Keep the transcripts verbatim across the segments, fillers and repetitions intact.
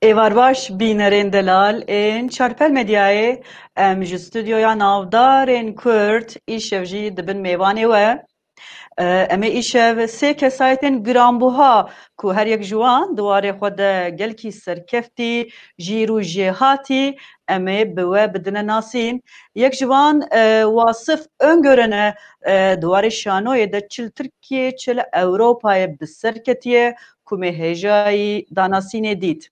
Êvar baş bînerên delal ên Çarpel Medyayê, em ji stûdyoya navdarên Kurd îşev jî dibin mêvanê we. Em ê îşev sê kesayetên giranbuha ku her yek ji wan di warê xwe de gelkî serkeftî, jîr û jêhatî, em ê bi we bidine nasîn. Yek ji wan, e, Wasif Öngören e, e, di warê şanoyê de çi li Tirkiyê, çi li Ewropayê bi ser ketiye, ku me hêjayî danasînê dît.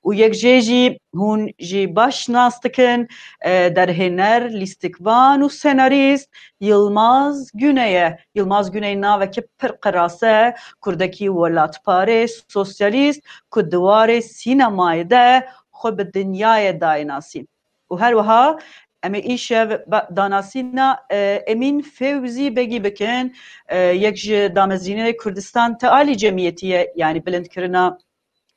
Û yek jê jî hûn jî baş nas dikin, e, derhêner, lîstikvan û senarîst Yilmaz Güney e. Yilmaz Güney naveke pir qirase, kurdekî welatparêz, sosyalîst ku di warê sînemayê de xwe bi dinyayê daye nasîn. Û her wiha em ê îşev ba-, danasîna, e, Emîn Fewzî Begî bikin, e, yek ji damezrînerê Kurdistan Tealî Cemiyetî ye, yanî bilindkirina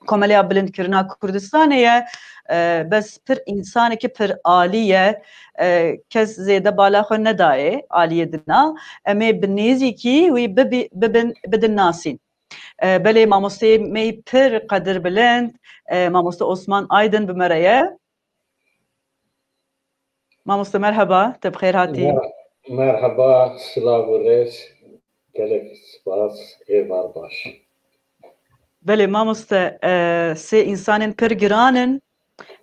Komeleya Bilindkirina Kurdistanê ye. E, bes pir însanekî pir alî ye. E, kes zêde bala xwe nedayê aliyê dina. Em ê bi nêzîkî wî bibi-, bibin, bidin nasîn. E, belê mamosteyê me yî pir qedirbilind, e, mamoste Osman Aydin bi me re ye. Mamoste merheba, te bi xêr hatî. Mer-, merheba, silav û rêz. Gelek spas, êvar baş. Belê mamoste, e, sê însanên pir giran in.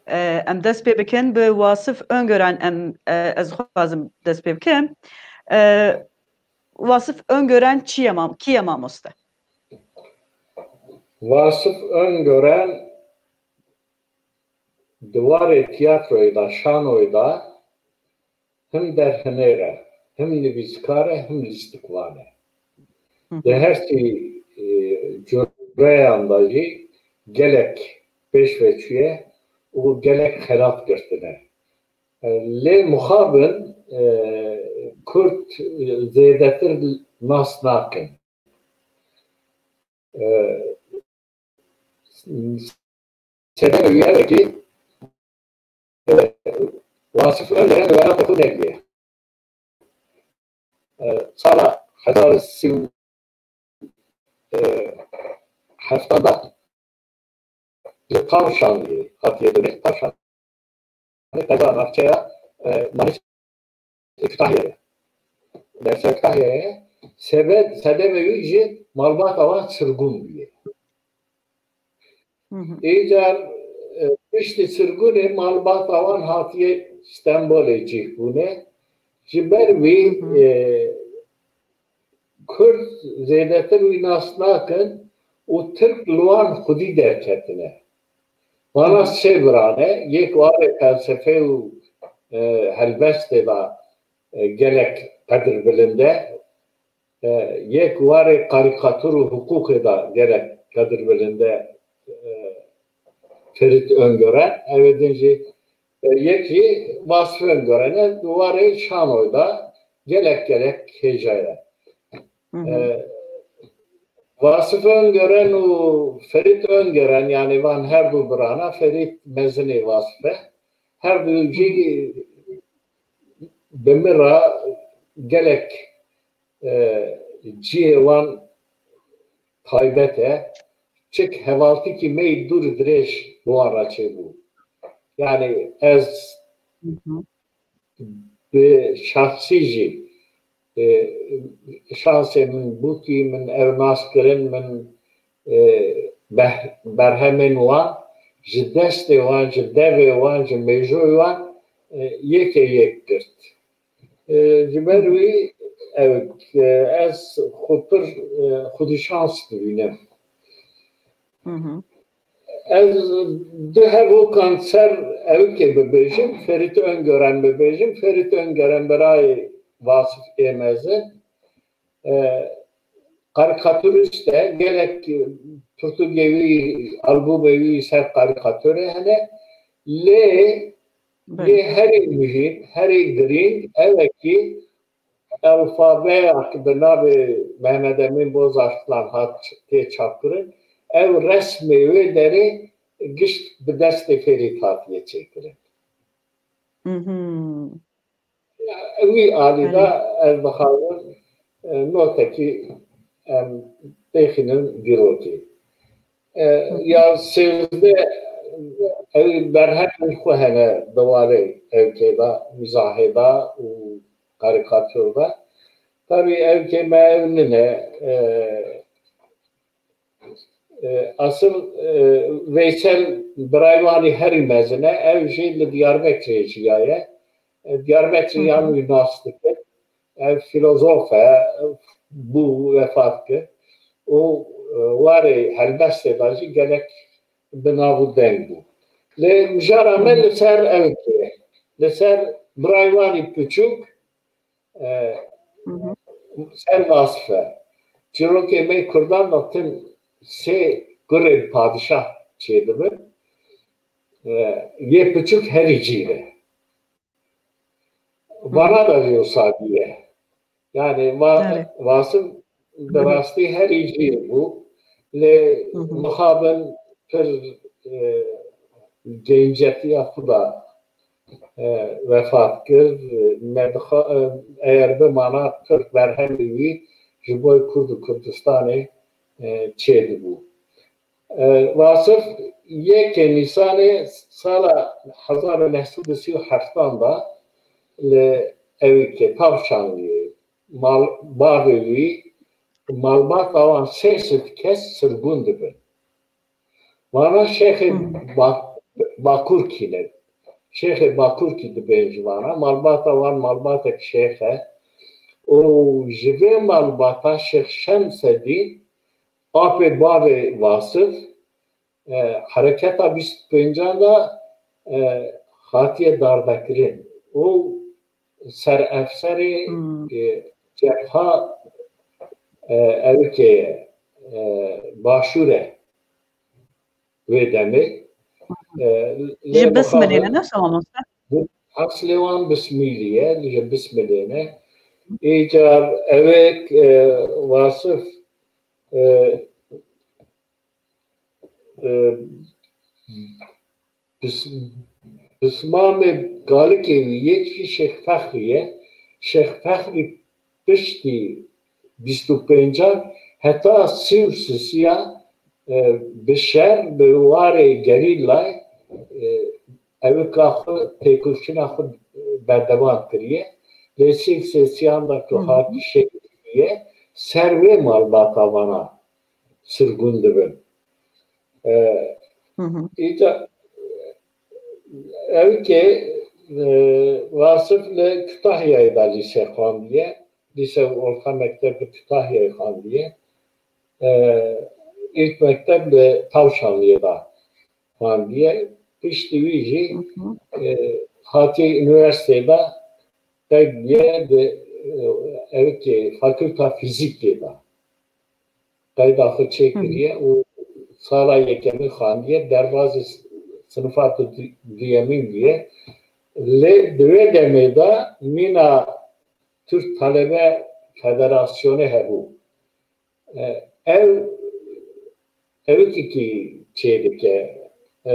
E, em dest pê bikin bi Wasif Öngören, em, e, ez dixwazim dest pê bikim. E, Wasif Öngören çi ye mam-, kî ye mamoste? Vasif Öngören di warê tiyatroyê de, şanoyê de him derhêner e, him nivîskar e, him lîstikvan e. Hı hı. Di her sî, e, cureyan de jî gelek pêş ve çûye û gelek xelat girtine. E, lê mixabin, e, Kurd, e, zêdetir nas nakin. E, Sebebê wî ew e kî, e, Wasif Öngören li welatê xwe nebûye. E, sala hezar û sî û heftan de li Tavşanlî hatiye dibê. Tavşanlî qeza navçeya, e, Malê Kütahyayê. Dersa Kütahyayê. Sebeb, sebebê wî jî malbata wan sirgûn bûye. Hı hı. Îcar, e, piştî sirgûnê malbata wan hatiye Stenbolê cih bûne. Ji ber wî, hı hı, e, Kurd zêdetir wî nas nakin û Tirk li wan xwedî derketine. Vana, hı hı, sê bira ne, yek warê felsefê û, e, helbestê de, e, gelek qedirbilind e, e, yek warê karîkatur û hiqûqê de gelek qedirbilind e, e, Ferit Öngören, ew ê din jî, e, yek jî Vasif Öngören e, di warê şanoyê de gelek gelek hêja ye. Hı hı. E, Vasif Öngören û Ferit Öngören, yanî van her du birana, Ferit mezinê Vasif e. Her du jî bi min re gelek, e, cihê wan taybet e. Çik hevaltîkî me yî dûr dirêj bi wan re çêbû. Yanî ez, hı hı, bi şexsî jî, e, şansê min bû kî min ew nas kirin, min, e, beh-, berhemên wan ji destê wan, ji devê wan, ji mêjoyê wan, e, yekê yek girt. E, ji ber wî ew, e, ez xwe pir, e, xwedî şans dibînim. Hı hı. Ez du hevokan ser ewkê bibêjim, Ferit Öngören bibêjim. Ferit Öngören birayê Vasif ê mezin. E, karîkaturîst e, gelek pirtûkê wî, albûmê wî ser karîkaturê hene. Lê, belê, yê herî muhîm, herî girîng ew e kî elfabeya ki bi navê Mehmet Emîn Bozarslan hat tê çapkirin, ew resmê wê derê gişt bi destê Ferît hatiye çêkirin. Mhm. Ya, wî alî de, belê, ez dixwazim, e, notekî em têxînin dîrokê. E, hı hı, ya sêzdeh, Ew berhemên xwe hene di warê ewkê de, mîzahê de û karîkatûr de. Tabî ewkê me ew nine, e, e, asil, e, Veysel birayê wan ê herî mezin e, ew jî li Diyarbekirê jiyaye. E, Diyarbekiriyan wî nas dikin. Ev filozof e, bû, wefat kir. Û, e, warê helbestê de jî gelek bi nav û deng bû. Lê mijara me li ser ew tê. Li ser birayê wan ê piçûk, e, ser Vasif e. Çîrokê me kurdan de tim sê kurên padişah çêdibin. E, yê piçûk herî cî ne. Vana da jî wisa bûye. Yani va-, Erê. Vasif bi rastî herî cî bû. Lê Hı hı. mixabin pir, e, gencetiya xwe da, e, wefat kir. Me dixa-, e, eger bimana pir berhemê wî ji bo Kurd û Kurdistanê, e, çêdibû. E, Vasif yekê Nîsanê sala hezar û neh sed û sî û heftan de li Ewîkê Tavşanliyê mal-, bavê wî, malbata wan sê sed kes sirgûn dibin. Vana şêxê Hı. Ba-, Bakurkî ne. Şêxê Bakurkî dibên ji vana. Malbata wan malbatek şêx e. Û ji vê malbata Şêx Şemsedîn, apê bavê Vasif, e, hereketa bîst û pêncan de, e, hatiye darvekirin. Û serefserê, Hmm. e, cebha, e, Ewikê ye, e, Başûr e wê demê. E, Ji lê Bismilê ne, mixabin ne şawa mamoste? Eslê wan Bismilî ye, ji Bismilê ne. Îcar Ewik, e, Vasif, e, e, bis-, pismamê kalikê wî yê jî Şêx Fexrî ye. Şêx Fexrî piştî bîst û pêncan heta sî û sisiya, e, bi şer, bi warê gerîlayê, e, ewika xwe, têkoşîna xwe berdewam kiriye. Lê sî û sisiyan de ku Hı hı. hat şehîd kiriye, ser wê malbata vana sirgûn dibin. E, Hı hı. Îca, ew ke, e, Vasif li Kütahyayê de lîse xwendiye. Lîse û orta mekteb li Kütahyayê xwendiye. E, ilk mekteb li Tavşanliyê de xwendiye. Piştî wî jî, Hı hı. e, hatiye unîversîteyê de qeyd bûye di, e, ew ke Fakulta Fîzîkê de. Qeyda xwe çêkiriye Hı hı. û sala yekemîn xandiye, derbazî sinifa du-, duyemîn bûye. Lê di wê demê de mîna Türk Talebe Federasyonu hebû. E, ew, ew kî çêdike. E,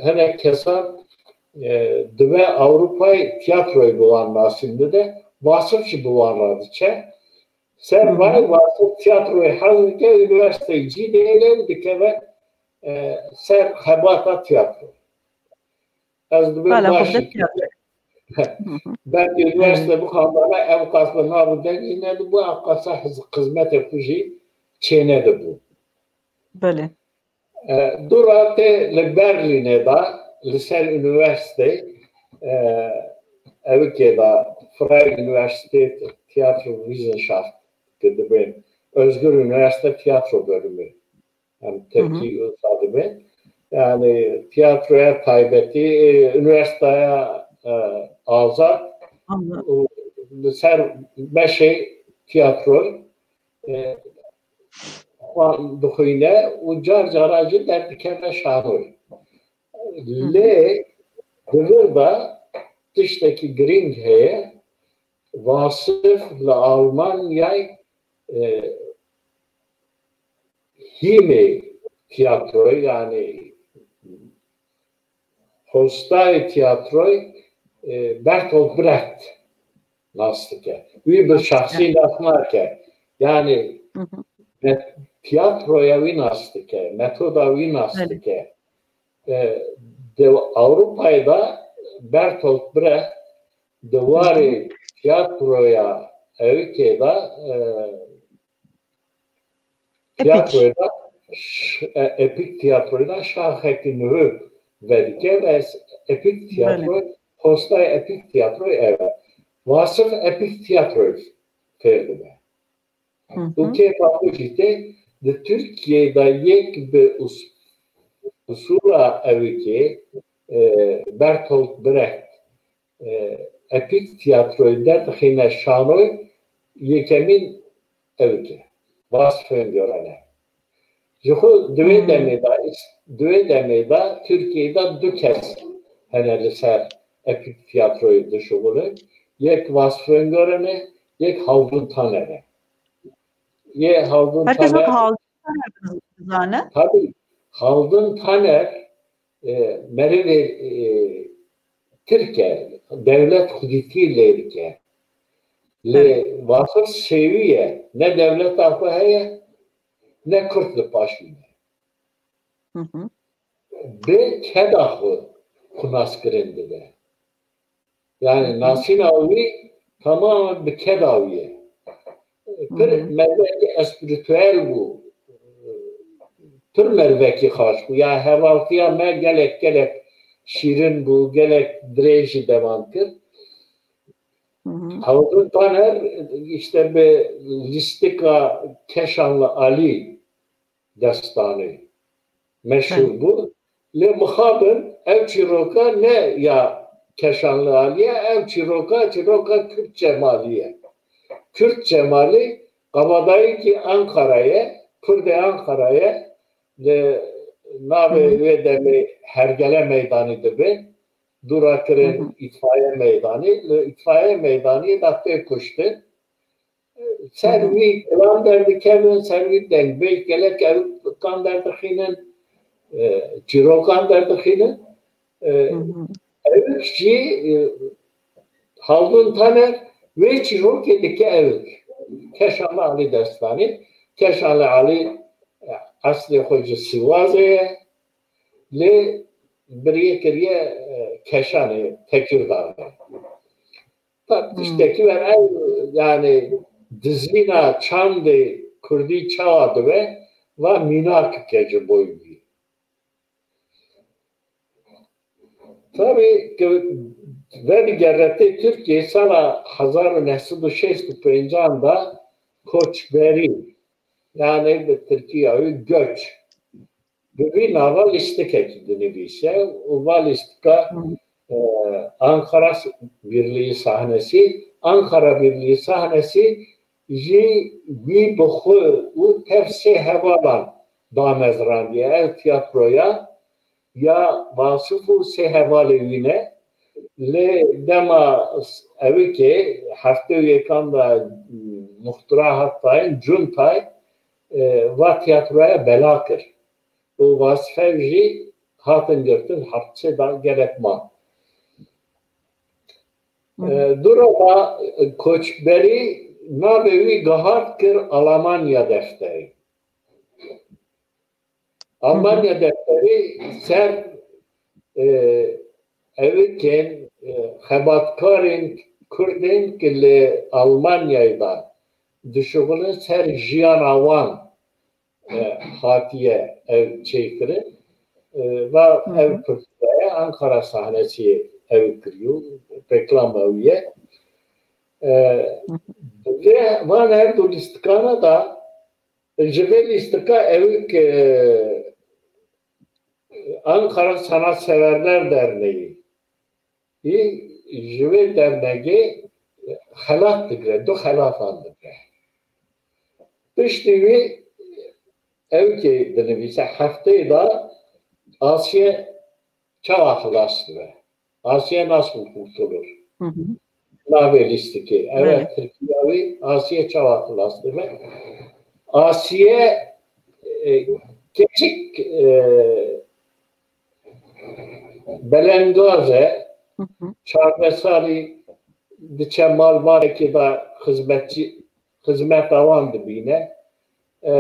hinek kesan, e, dibe Ewropayê tiyatroyê bi wan nasîn dide, Vasif jî bi wan re diçe. Ser Hı hı. vay Vasif tiyatroyê hez dike, unîversîteyê cî dihêle û dikeve, e, ser xebata tiyatro. Ez dibêm Hala baş xwe de tiyatro. Hı hı. Belkî Hı hı. unîversîte bixwandana, ew qas bi nav û dengî nedibû, ew qasa xiz-, xizmetê xwe jî çênedibû. Belê. E, dûra tê li Berlînê de, li ser unîversîteyê, e, ewikê de Freie Universität Theaterwissenschaft, ki dibên Özgür Üniversite Tiyatro Bölümü, em Hı hı. tirkî wisa dibên. Yani tiyatroya taybetî, e, unîversîteya, e, azad Anladım. û li ser beşê tiyatroyê, e, xwe dixwîne û car cara jî derdikeve şanoyê. Hı hı. Lê di vir de tiştekî girîng heye. Vasif li Almanyayê, e, hîmê tiyatroyê, yani hostayê tiyatroyê, e, Bertolt Brecht nas dike. Wî bi Nas dike. şexsî nas nake. Yani Hı hı. me-, tiyatroya wî nas dike, metoda wî nas Evet. dike. E, di Ewropayê de Bertolt Brecht di warê tiyatroya Ewikê de, e, tiyatroyê de ş-, e, epîk tiyatroyê de şaxekî nû vedike ve epîk tiyatroy, postaya epîk tiyatroyê ev e. Vasif epîk tiyatroyê fêr dibe. Û kêfa xwe jî tê di Tirkiyeyê de yek bi us-, usûla Ewikê, e, Bertolt Brecht, e, epîk tiyatroyê derdixîne şanoy yekemîn Ewikê. Vasfên Görene. Ji xwe di wê demê de, di wê demê de Tirkiyeyê de du kes hene li ser epîk tiyatroyê dişuxulin. Yek Vasfên Görene, yek Haldun Taner e. Yê Haldun Taner. Herkes wek Haldun Taner dizane. Tabii. Haldun Taner, e, merivê, e, Tirk e, dewlet xwedîtî lê dike. Lê Vasif Sêwî ye, ne dewleta xwe heye, ne Kurd li paş wî ne. Bi keda xwe xwe naskirin dibe. Yani nasîna wî tamamen bi keda wî ye. Pir mervekî espirituel bû. Pir mervekî xaş bû. Ya hevaltiya me gelek gelek şîrin bû, gelek dirêj jî devam kir. Hewdin Taner işte bi lîstika Keşanlı Ali destanê meşhur bû. Lê mixabin ev çîroka ne ya Keşanlı Aliye, ev çîroka, çîroka Kürt Cemalî ye. Kürt Cemalî kabadayîkî Ankarayê, Kurdê Ankarayê, li navê wê demê Hergele Meydanî dibe, dûra kirin Îtfaiye Meydanî, li Îtfaiye Meydanî de tê kuştin. Ser wî kilan derdikevin, ser wî dengbêj gelek ew kan derdixînin, e, çîrokan derdixînin. E, Ewik jî, e, Haldun Taner wê çîrokê dike Ewik. Keşanlı Ali Destanî. Keşanlı Ali, e, eslê xwe ji Sîwazê ye. Lê biriyê kiriye, e, Keşanê, Tekirdağê. Tab tiştekî wer ew, yani dizîna çandê kurdî çawa dibe, va mînak ke ji boy wî. Tabii ki vedigerretê Tirkiye sala hezar û neh sed û şêst û pêncan da koçberî, yani bi Tirkiya wî göç, bi vî nava lîstikekî dinivîse û va lîstika, e, Ankara Birliği sahnesi, Ankara Birliği sahnesi jî wî bi xwe û tev sê hevalan damezrandiye. Ev tiyatroya ya Vasif û sê hevalê wî ne. Lê dema Ewikê heftê û yekan de muxtira hat dayîn, cuntay, e, va tiyatroya bela kir. Û Vasife jî hatin girtin, hepsê de gelek man. E, dûra da koçberî navê wî gihart kir Almanya defterî. Almanya defterî ser, e, Ewikên, e, xebatkarên Kurdên ki li Almanyayê de dişuxulin ser jiyana wan, e, hatiye ev çêkirin. E, va ev pirtûkaya Ankara sahnesi ew kiriyo, reklama wî ye. E, Vê van her du lîstikana da ji vê lîstika Ewik, e, Ankara Sanatseverler Derneği. Î ji vê dernegê xelat digre, du xelatan digre. Piştî wî Ewikê dinivîse hefteyê de Asiye çawa xilas dibe. Asiye nasıl kurtulur? Navê lîstikê. Evet, Tirkiya wî Asiye çawa xilas dibe. Asiye, e, keçik, e, belengaz e, çardeh salî diçe malbatekê de xizmetçî, xizmeta wan dibîne. E,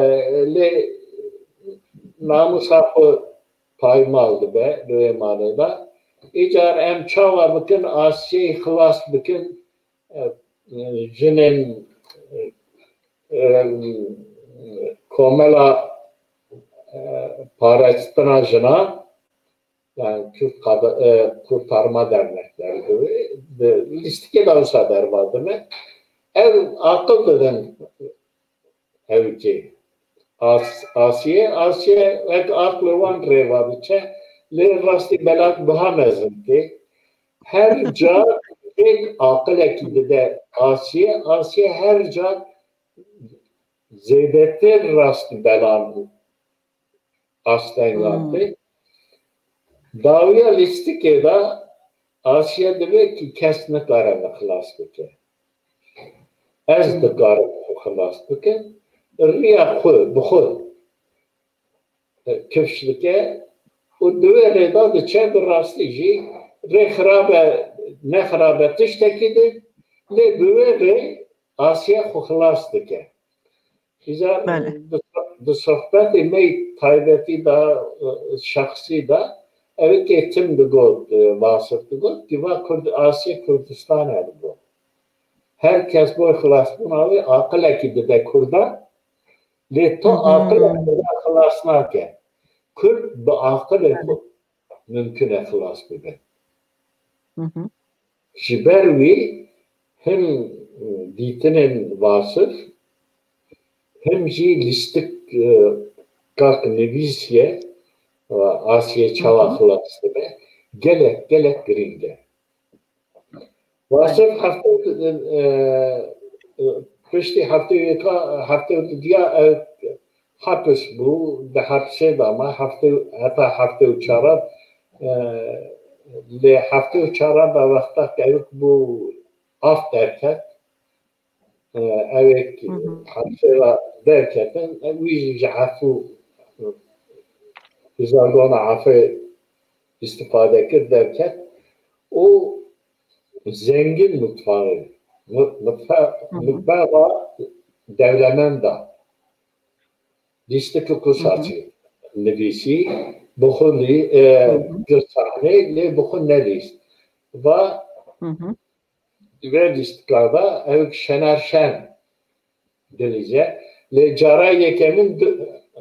lê namûsa xwe paymal dibe li wê malê de. Îcar em çawa bikin, Asyayê xilas bikin, e, jinên, e, e, komela, e, parastina jinan, yani Kürt Kad-, e, Kurtarma Dernekleri gibi, de, lîstikê de wisa derbas dibin. Ew aqil didin hevkê. As-, Asiye, Asiye wek aqilê wan rêva diçe, lê rastî belak biha mezin tê. Her car tek aqilekî dide Asiye, Asiye her car zêdetir rastî belan astengan tê. Dawiya lîstikê de Asiye dibe ki kes nikare min xilas bike. Ez dikarim xwe xilas bikim. Riya xwe, bi xwe, e, kifş dike û di wê rê de diçe, bi rastî jî rê xirabe, ne xirabe tiştekî din, lê bi wê rê Asiye xwe xilas dike. Îcar Belê. di, di sohbetê me taybetî de, e, şexsî de, ew ê tim digot, e, Vasif digot, ki va Kurd, Asiye Kurdistan e digot. Her kes bo xilasbûna wê aqilekî dide Kurdan, lê to Hı hı. aqilek Kurdan xilas nake. Kurd bi aqilê Belê. xwe mimkun e xilas bibe. Hı hı. Ji ber wî him dîtinên Vasif, him jî lîstik, e, kak nivîsiye, e, Asiye çawa Hı hı. xilas dibe, gelek, gelek girîng e. Vasif hefte, e, e, piştî heftê yeka, heftê diya, e, hepis bû, di hepsê de ma, heftê, heta heftê û çaran, e, lê heftê û çaran de wexta ku ew bû af derket, e, ew ê Hı hı. hepsê de derketin, e, wî jî ji efû, e, ji zargona efê îstîfade kir, derket û zengin mutfaxê, mu-, mutfa-, Hı hı. mutfaxa dewlemenda. Lîstikê Hı hı. Kusaçî nivîsî, bi xwe lî-, e, Hı hı. kir sahnê, lê bi xwe nelîst. Va Hı hı. vê lîstika de ew Şener Şen dilîze. Lê cara yekemîn di-,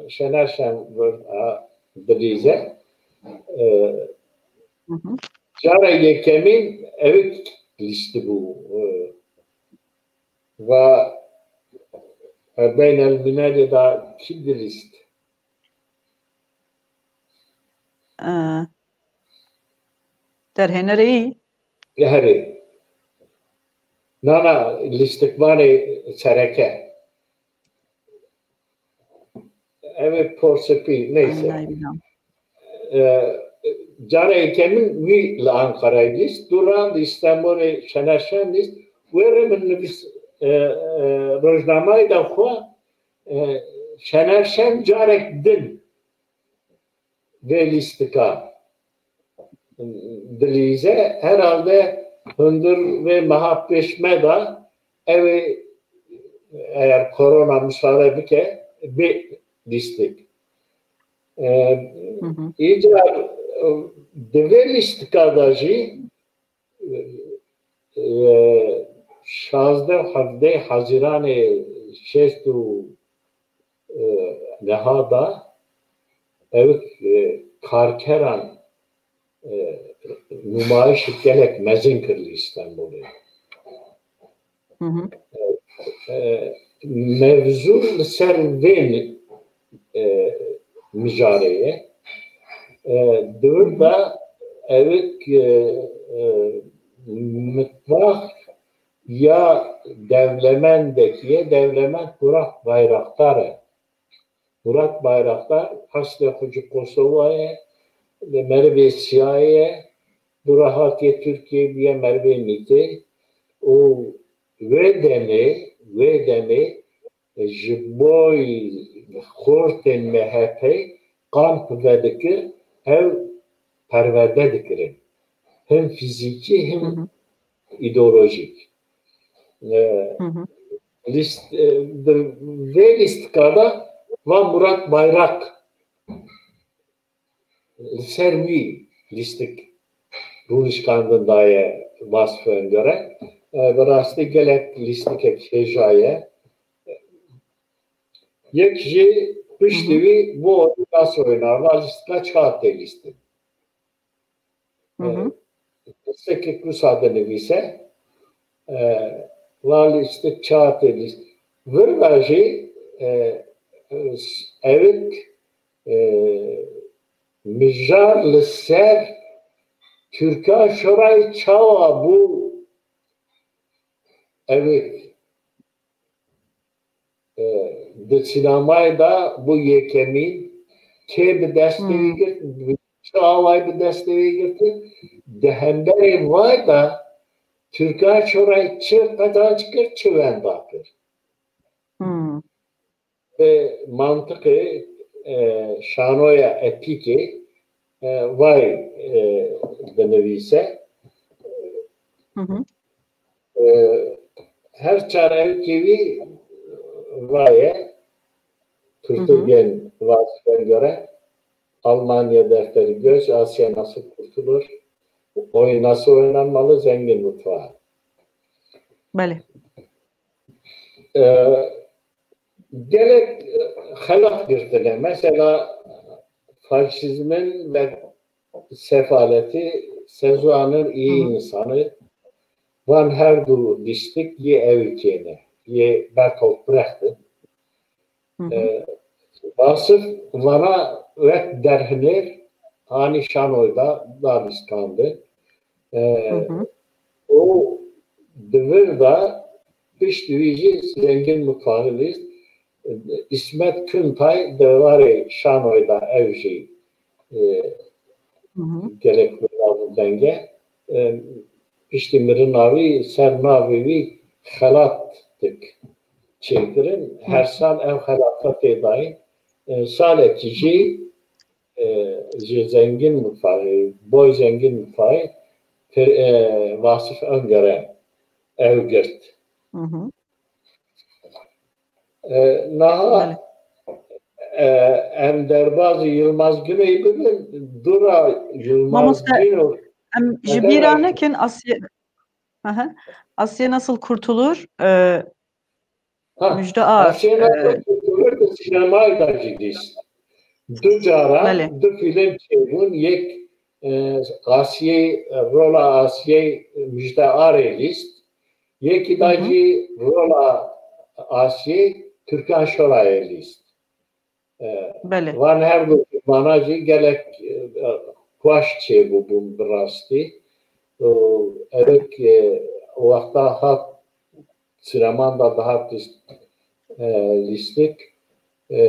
Şener Şen vir-, a, dilîze. E, Hı hı. cara yekemîn ew lîstibû. E, va, e, beynelmînelê de kî dilîst? E, derhênerê yî? Herê. Na, na, lîstikvanê sereke. Ev ê porsipî, neyse. Nayê bîna. E, cara yekemîn wî li Ankarayê lîst. Dûran di Stenbolê Şener Şen lîst. Wê re min nivîs, e, e, rojnamayê de xwe, e, Şener Şen carek din vê lîstika dilîze. Herhalde hundir vê meha pêş me de ew ê, eger korona misade bike, bê lîstik. E, Hı hı. Îcar, e, di vê lîstika de jî, e, şazdeh hevdeh Haziranê şêst û, e, neha de ew, e, karkeran, e, nûmayişek gelek mezin kir li Stenbolê. Hı hı. E, mevzû li ser vê mi-, e, mijarê ye. E, di wir de ew ê, e, e, mitbax ya dewlemendekî ye, dewlemend Murat Bayraktar e. Murat Bayraktar eslê xwe ji Kosova ye, li merivê Siyayê ye, dûra hatiye Tirkiyê bûye merivê Mîtê û wê demê, wê demê ji bo xortên M H P kamp vedikir, ew perwerde dikirin. Him fîzîkî, him Hı hı. îdeolojîk. E, Hı hı. lîst-, e, di vê lîstika de va Murat Bayrak li ser wî lîstik rûnişkandin daye Vasif Öngör'e. E, bi rastî gelek lîstikek hêja ye. Yek jî piştî wî bû oyna soyna, va lîstika çar tê lîstin. Hı hı. E, pirseke ku sade nivîse, e, va lîstik çar tê lîst. Vir ve jî, e, e, evik, e, mijar li ser Türkan Şoray çawa bû evik. E, di sînemayê de bû yekemîn, kê bi destê wî girt, bi çi awayî bi destê wî girtin, di hemberê vay de Türkan Şoray çi qezenc kir, çi wenda kir. Hmm. Bi mantiqê, e, şanoya epîkê, e, vay, e, dinivîse. Hı hı. E, her çar ewkê wî vaye, Hı hı. Türkçe Vasf'e göre Almanya defteri göç, Asya nasıl kurtulur, oyun nasıl oynanmalı, zengin mutfağı. Belê. E, gelek, e, xelat girtine. Mesela faşizmin ve sefaleti, Sezuan'ın iyi Hı hı. insanı, van her du lîstik yê ewikê ne, yê Bertolt Brecht in. Hı hı. E, Vasif vana wek derhinêr hanî şanoy da, da lîskandin. E, Hı hı. O di vir de pişt wî jî zengin mutfağı lîst. İsmet Küntay di warê şanoy da ev jî, e, Hı hı. gelek bi nav û deng e. E, piştî mirina wî ser navê wî xelat dik çêkirin. Hı. Her sal ev xelata tê dayîn. E, salekî jî, e, ji zengin mutfağı, boy zengin mutfağı, e, Vasif Öngören ew girt. Hı hı. E, naha, Belê. E, em derbazî Yilmaz Güney bibin, dûra Yilmaz Mamoste, Güney em ji bîra nekin Asiye, Hı hı. Asiye nasıl kurtulur? E, Ha, Müjde Ar, Asiye nasıl kurtulur? Di sînemayê de jî dîst. Du cara, Belê. Du fîlm çêbûn, yek, e, Asiye, rola Asiye Müjde Arê lîst. Yekî da Hı hı. jî rola Asiyê Türkan Şorayê lîst. E, Belê. Van her du filmana jî gelek, e, xweş çêbûbûn bi rastî. Û evik, e, wexta hat sîneman da dihat lîst-, e, lîstik. E,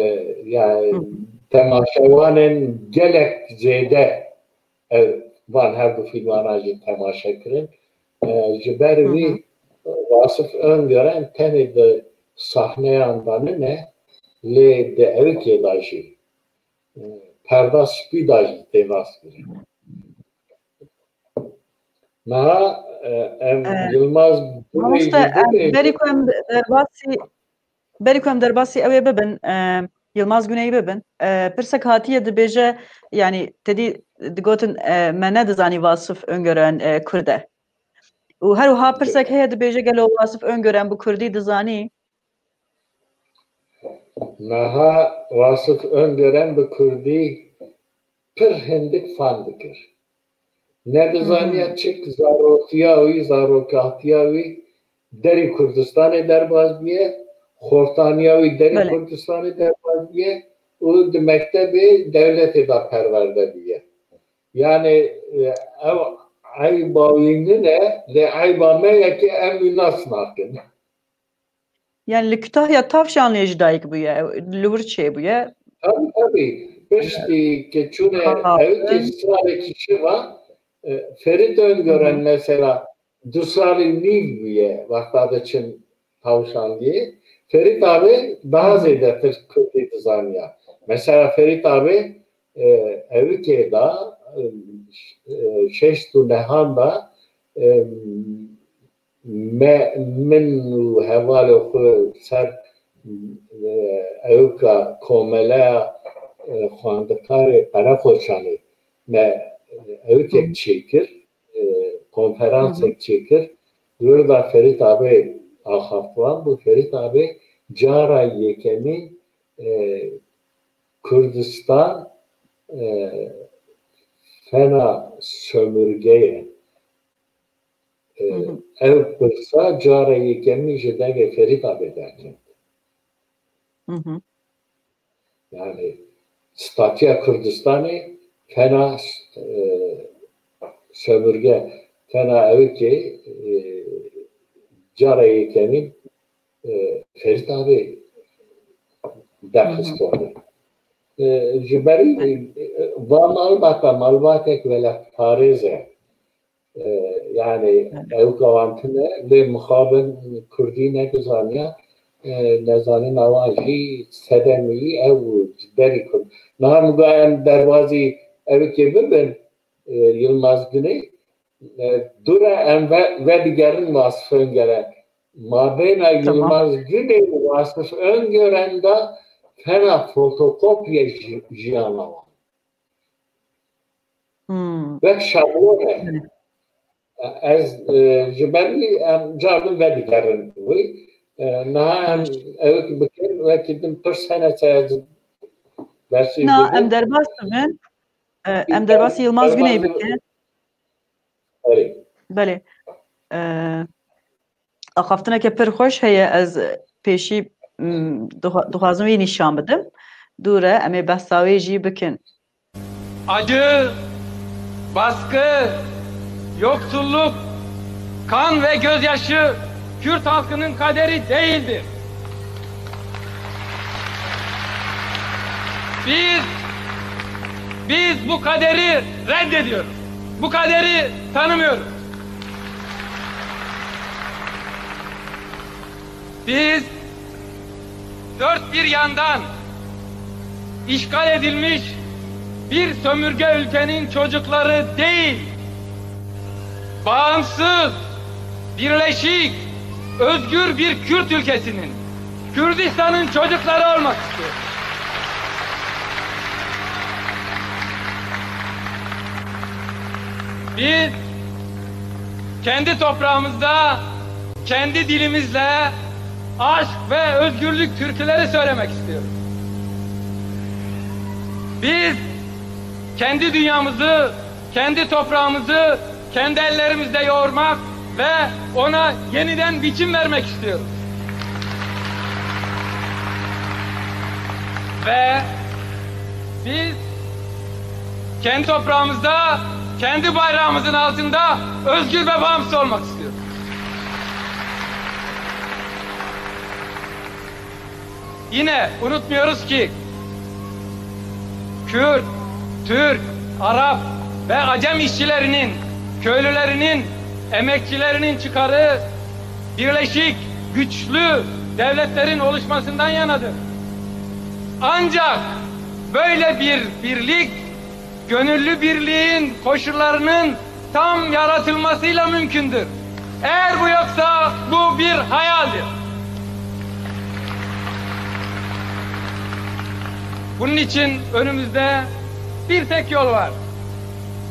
yani Hı hı. Temaşevanên gelek zêde ev, van her du fîlmana jî temaşe kirin. E, ji ber Hı hı. wî Vasif Öngören tenê di sahneyan de nine, lê di ewikê de jî, e, perda spî de jî tê naskirin. Niha, e, em E, Yilmaz Güney Mamoste, jî em bibêjin. Berî ku em derbasî Berî ku em derbasî ew ê bibin, e, Yilmaz Güney bibin, e, pirsek hatiye dibêje, yanî te dî digotin, e, me nedizanî Vasif Öngören, e, Kurd e. Û her wiha pirsek heye dibêje gelo Vasif Öngören bi Kurdî dizanî? Niha Vasif Öngören bi Kurdî pir hindik fan dikir. Nedizaniya Hı hı. çik zarotiya wî, zarokatiya wî derî Kurdistanê derbas bûye, xortaniya wî derî Belê. Kurdistanê derbas bûye û di mektebê dewletê de perwerde bûye. Yani, e, ev eyba wî nine, lê eyba me ye ki em wî nas nakin. Yani li Kütahya Tavşanlıyê ji dayik bûye, li wir çêbûye. Tabii, tabii. Piştî ke çûne Ha, ew ki ben salekî şiva, e, Ferit Öngören Hı hı. mesela du salî nîv bûye wexta diçin Tavşanlıyê. Ferit abi daha Hı hı. zêdetir Kurdî dizaniya. Mesela Ferit abi, e, evikê da, e, ş-, e, şeşt û nehan da, e, Me, min û hevalê xwe ser, e, ewka komeleya, e, xwendekarê me, e, ewikek çêkir, e, konferansek çêkir. Li wir de Ferît Abê axaftiran bû. Ferît Abê cara yekemîn, e, Kurdistan, e, fena sömürge ye. E, ev pirsa cara yekemîn ji devê Ferît Abê derket. Yani, statûya Kurdistanê fena, e, sömürge, fena ewikê, e, cara yekemîn, e, Ferît Abê derxist ortê. E, ji berî, e, va malbata, malbatek welatparêz e. E, yani, Evet. Ew gawantine, lê mixabin Kurdî nedizaniya, e, nezanina wan jî sedemî ew derî Kurd. Niha min got em derbazî ewikê bibin, e, Yilmaz Güney, e, dûre em ve, vedigerin Vasif Öngör'e. Mabêna Tamam. Yilmaz Güney û Vasif Öngören de fena fotokopya ji-, jiyana wan. Hmm. Wek şablon e. Evet. Ez, e, ji ber wî em caribin vedigerin wî. E, niha em ewik bikin, wekî din pirs hene se ez dersî Na, bibin. Em derbas dibin. E, em derbas Yilmaz Güney bikin. Erê. Belê. E, Axaftineke pir xweş heye, ez pêşî, m, dixwa-, dixwazim wî nîşan bidim. Dûre, em ê behsa wê jî bikin. Acı, baskı, yoksulluk, kan ve gözyaşı Kürt halkının kaderi değildir. Biz, biz bu kaderi reddediyoruz. Bu kaderi tanımıyoruz. Biz dört bir yandan işgal edilmiş bir sömürge ülkenin çocukları değil, bağımsız, birleşik, özgür bir Kürt ülkesinin, Kürdistan'ın çocukları olmak istiyor. Biz kendi toprağımızda, kendi dilimizle aşk ve özgürlük türküleri söylemek istiyoruz. Biz kendi dünyamızı, kendi toprağımızı kendi ellerimizle yoğurmak ve ona yeniden biçim vermek istiyoruz. Ve biz kendi toprağımızda, kendi bayrağımızın altında özgür ve bağımsız olmak istiyoruz. Yine unutmuyoruz ki Kürt, Türk, Arap ve Acem işçilerinin, köylülerinin, emekçilerinin çıkarı birleşik, güçlü devletlerin oluşmasından yanadır. Ancak böyle bir birlik, gönüllü birliğin koşullarının tam yaratılmasıyla mümkündür. Eğer bu yoksa bu bir hayaldir. Bunun için önümüzde bir tek yol var.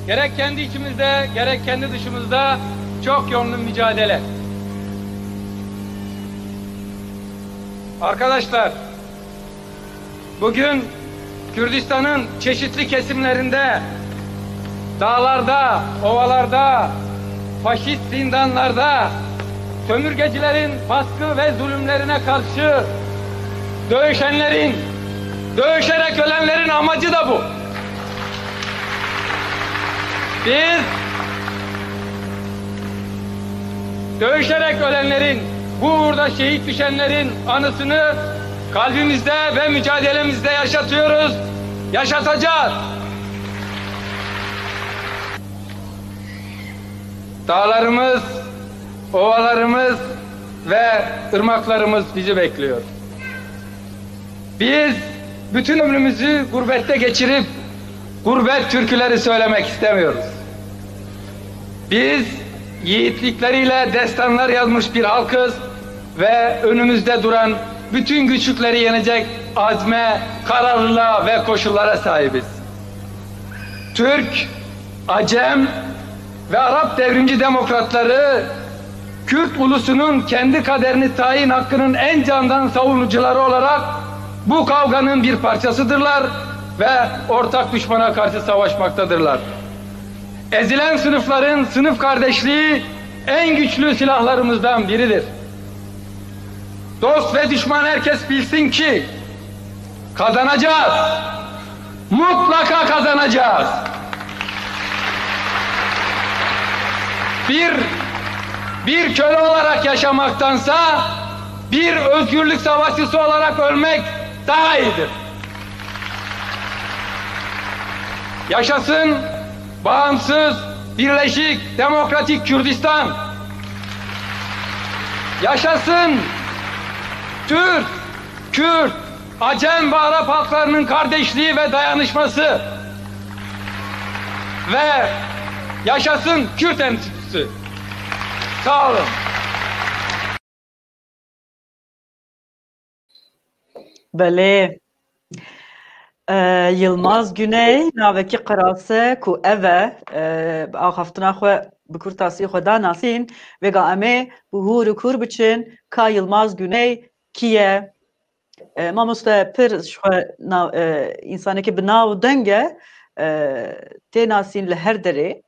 Gerek kendi içimizde, gerek kendi dışımızda çok yönlü mücadele. Arkadaşlar, bugün Kürdistan'ın çeşitli kesimlerinde, dağlarda, ovalarda, faşist zindanlarda, sömürgecilerin baskı ve zulümlerine karşı dövüşenlerin, dövüşerek ölenlerin amacı da bu. Biz dövüşerek ölenlerin, bu uğurda şehit düşenlerin anısını kalbimizde ve mücadelemizde yaşatıyoruz, yaşatacağız. Dağlarımız, ovalarımız ve ırmaklarımız bizi bekliyor. Biz bütün ömrümüzü gurbette geçirip gurbet türküleri söylemek istemiyoruz. Biz yiğitlikleriyle destanlar yazmış bir halkız ve önümüzde duran bütün güçlükleri yenecek azme, kararlılığa ve koşullara sahibiz. Türk, Acem ve Arap devrimci demokratları Kürt ulusunun kendi kaderini tayin hakkının en candan savunucuları olarak bu kavganın bir parçasıdırlar ve ortak düşmana karşı savaşmaktadırlar. Ezilen sınıfların sınıf kardeşliği en güçlü silahlarımızdan biridir. Dost ve düşman herkes bilsin ki kazanacağız. Mutlaka kazanacağız. Bir bir köle olarak yaşamaktansa bir özgürlük savaşçısı olarak ölmek daha iyidir. Yaşasın bağımsız, birleşik, demokratik Kürdistan. Yaşasın Türk, Kürt, Acem ve Arap halklarının kardeşliği ve dayanışması. Ve yaşasın Kürt Enstitüsü. Sağ olun. Belê. E, Yilmaz Güney, navekî qirase ku ev e, e, bi axaftina xwe bi kurtasî xwe da nasîn, vêga em ê bi hûr û kûr biçin ka Yilmaz Güney kî ye? E, mamoste pir ji xwe nav, e, însanekî bi nav û deng e, e, tê nasîn li her derê.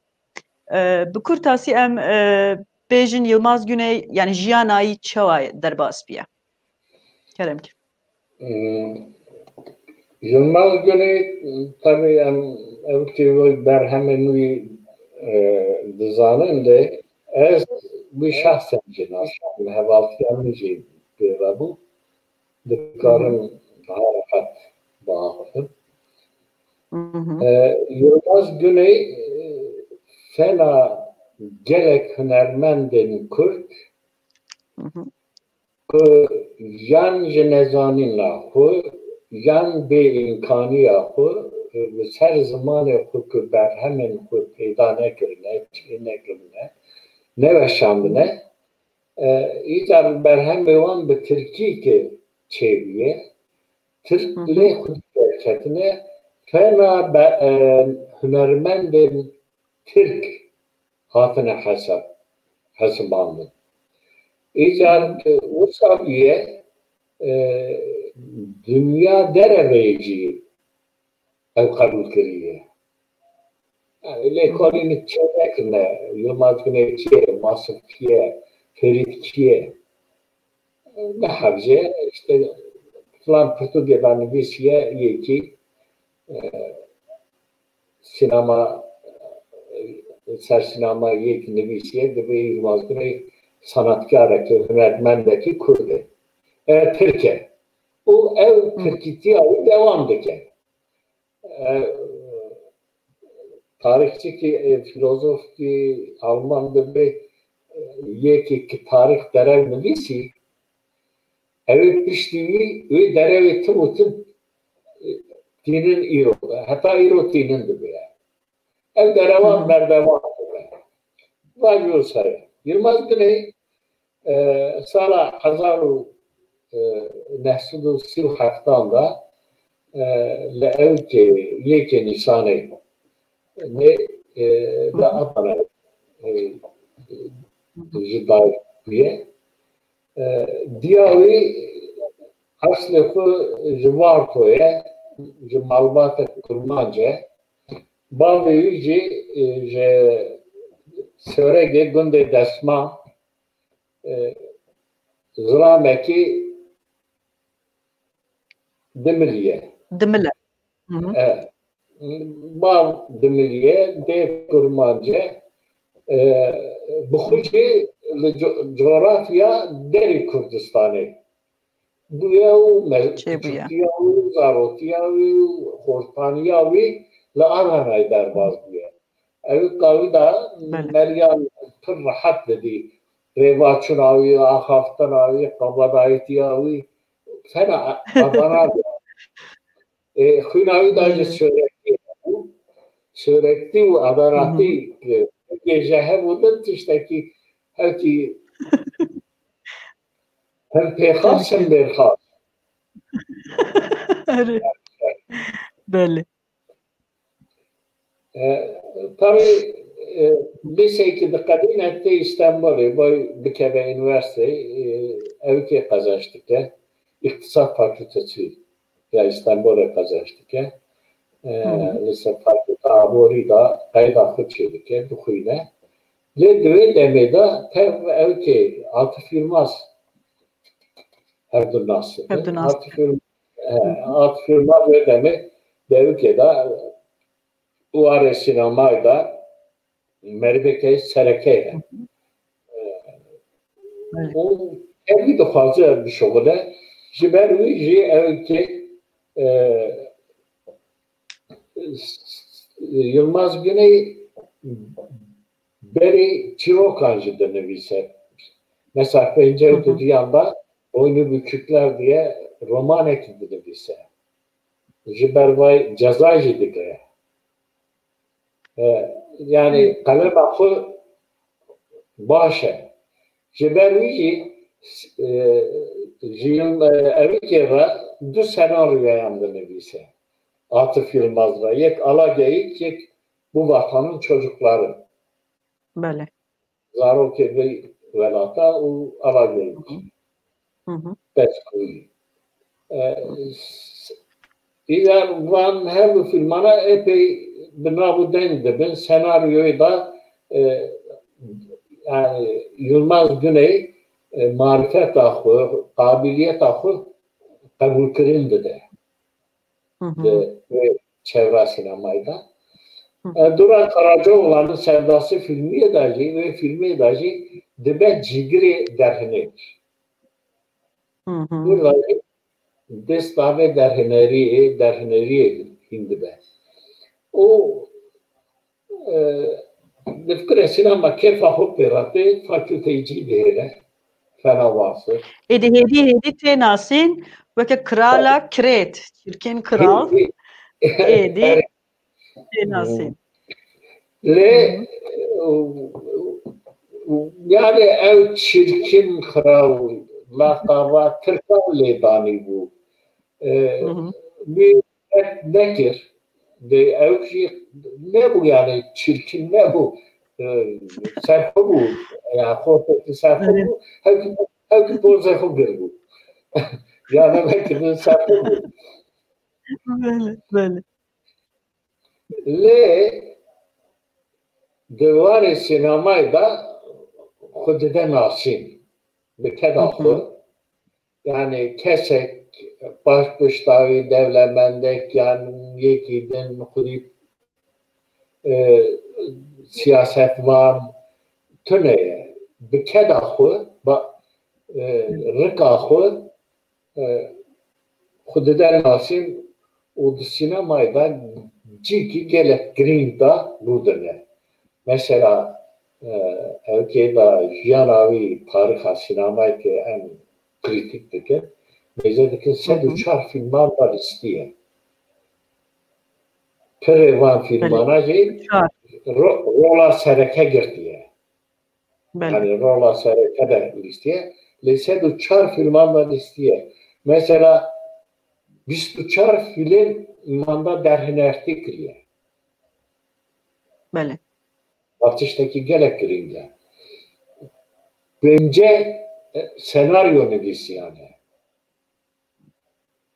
E, bi kurtasî em, e, bêjin Yilmaz Güney, yani jiyana wî çawa derbas bûye? Kerem ki. Hmm. Yilmaz Güney, tabii em ev ki wek berhemên wî, e, dizanin de ez wî şahsen jî nasim, hevaltiya min jî pê ve bû. Dikarim daha rehet biaxifim. E, Yilmaz Güney, e, fena gelek hunermendên Kurd ku yan ji nezanîna xwe, yan bêîmkaniya xwe, e, li ser zimanê xwe ku berhemên xwe peyda nekirine, çê nekirine, neweşandine, e, îcar berhemê wan bi tirkî ke çêbûye, tirk lê xwe derketine, fena be, e, hunermendên tirk hatine hesab, hesibandin. Îcar, e, wisa bûye, e, dinya dereveyê jî ew qebûl kiriye. Yani, lêkolîn çênekirine, Yilmaz Güney kî ye, Masif kî ye, Ferîd kî ye? Ne hebce, işte, filan pirtûkê de nivîsiye, yekî, e, sînema, e, ser sînema yek nivîsiye, divê Yilmaz Güney sanatkarek e, hunermendek e, Kurd e. E, Tirk e. Û ew tirkîtiya wî dewam dike. E, tarîxçikî, e, fîlozofkî Alman dibê, e, yekî ki tarîx derew nivîsî, ew ê piştî wî, wê derewê tim û tim, e, tînin îro, heta îro tînin dibe. Ev derewan berdewam dibe. Vay wisa ye. Yilmaz Güney, e, sala hezar û neh sed û sî û heftan de, e, li ewkê yekê Nîsanê nê, e, de Adana, e, ji dayik bûye. E, diya wî eslê xwe ji Varto ye, ji malbatek Kurmanc e. Bavê wî jî, e, ji Soregê gundê Desma, e, zilamekî Dimilî ye. Dimile. E, bav Dimilî ye, dê Kurmanc e. E, bi xwe jî li co-, coğrafya derê Kurdistanê bûye û me-, piçûkiya wî û zarotiya wî û xortaniya wî li Adanayê derbas bûye. Ew ka wî de meriyan pir rehet didî. Rêvaçûna wî, axaftina wî, qebedayîtiya wî, fena Adana bû. Ê, xwîna wî de ji şorektî hebû. Şorektî û adanatî, e, ji hev û din tiştekî hevkî hem pêxas hem mêrxas. Belê. E, tabii, e, lîseyekî diqedîne tê Îstanbulê, boy bikeve üniversiteyê, e, ew kê qezenç dike. İktisat Fakültesi ya Îstanbulê qezenç dike. E, Hı hı. Lise fakülte aborî da qeyda xwe çê dike, dixwîne. Lê di wê demê de tev ew kê Atif Yilmaz hev du nas dibin. Hev du nas Atif dibin. Yil-, e, Hı hı. Atif Yilmaz wê demê dewikê de û warê sînemayê de meriveke sereke ye. Hı hı. Evet. Û hevî dixwaze bişuxile, ji ber wî jî ew kê, e, Yilmaz Güney berî çîrokan jî dinivîse. Mesela pêncî û Hı hı. duduyan da Boynu Bükükler diye romanekî dinivîse. Ji ber vay ceza jî digire. E, yani Hı. qelema xwe baş e. Ji ber wî jî, e, ji Yil-, e, Evikê re du senaryoyan dinivîse. Atif Yilmaz re. Yek Ala Geyik, yek Bu Vatanın Çocukları. Belê. Zarokê vê welata û Ala Geyik. Hı hı. Hı hı. Peskûyî. E, s-, îcar van her du filmana epey bi nav û deng dibin. Senaryoyê de, e, yani Yilmaz Güney, e, marifeta xwe, qabiliyeta xwe qebûlkirin dide. Hı hı. Di wê çevra sînemayê de. Hı. E, Duran Karacaoğlan'ın Sevdası filmê de jî, wê filmê de jî dibe cîgirê derhêner. Hı hı. Burada jî dest navê derhêneriyê, derhêneriyê hîn dibe. Û Di fikirê sînema kêfa xwe pê re tê, fakülteyê cî dihêle. Fena wazir. Êdî hêdî hêdî tê nasîn weke krala Krêt. Çirkin kral. Hêdî. Êdî tê nasîn. Lê, Hı hı. yani ew çirkin kral, lakaba Tirkan lê danî bû. E, Hı hı. Wî red nekir. Dê ew jî nebû, yani çirkin nebû. E, serxwe bû. Yani xortekî serxwe Evet. bû. Hewkî, hewkî pozê xwe kir bû. Yani vekirî serxwe bû. Belê, belê. Lê di warê sînemayê de xwe dide nasîn. Bi keda Hı hı. xwe. Yani kesek, başkuştavî, dewlemendek, yan yekî din xwedî, e, siyasetvan tune ye. Bi keda xwe, ba, e, rika xwe, e, xwe dide nasîn û di sînemayê de cîkî gelek girîng da rûdine. Mesela, e, ew kê da jiyana wî, tarîxa sînemayê ke em krîtîk dikin, mêze dikin Hı hı. sed û çar fîlman da lîstiye. Pirê van fîlmana Belê. jî Çar. ro-, rola sereke girtiye. Belê. Yani rola sereke de lîstiye. Lê sed û çar fîlman da lîstiye. Mesela bîst û çar fîlman da derhinertî kiriye. Belê. Ev tiştekî gelek girîng e. Pênce, e, senaryo nivîsiyane.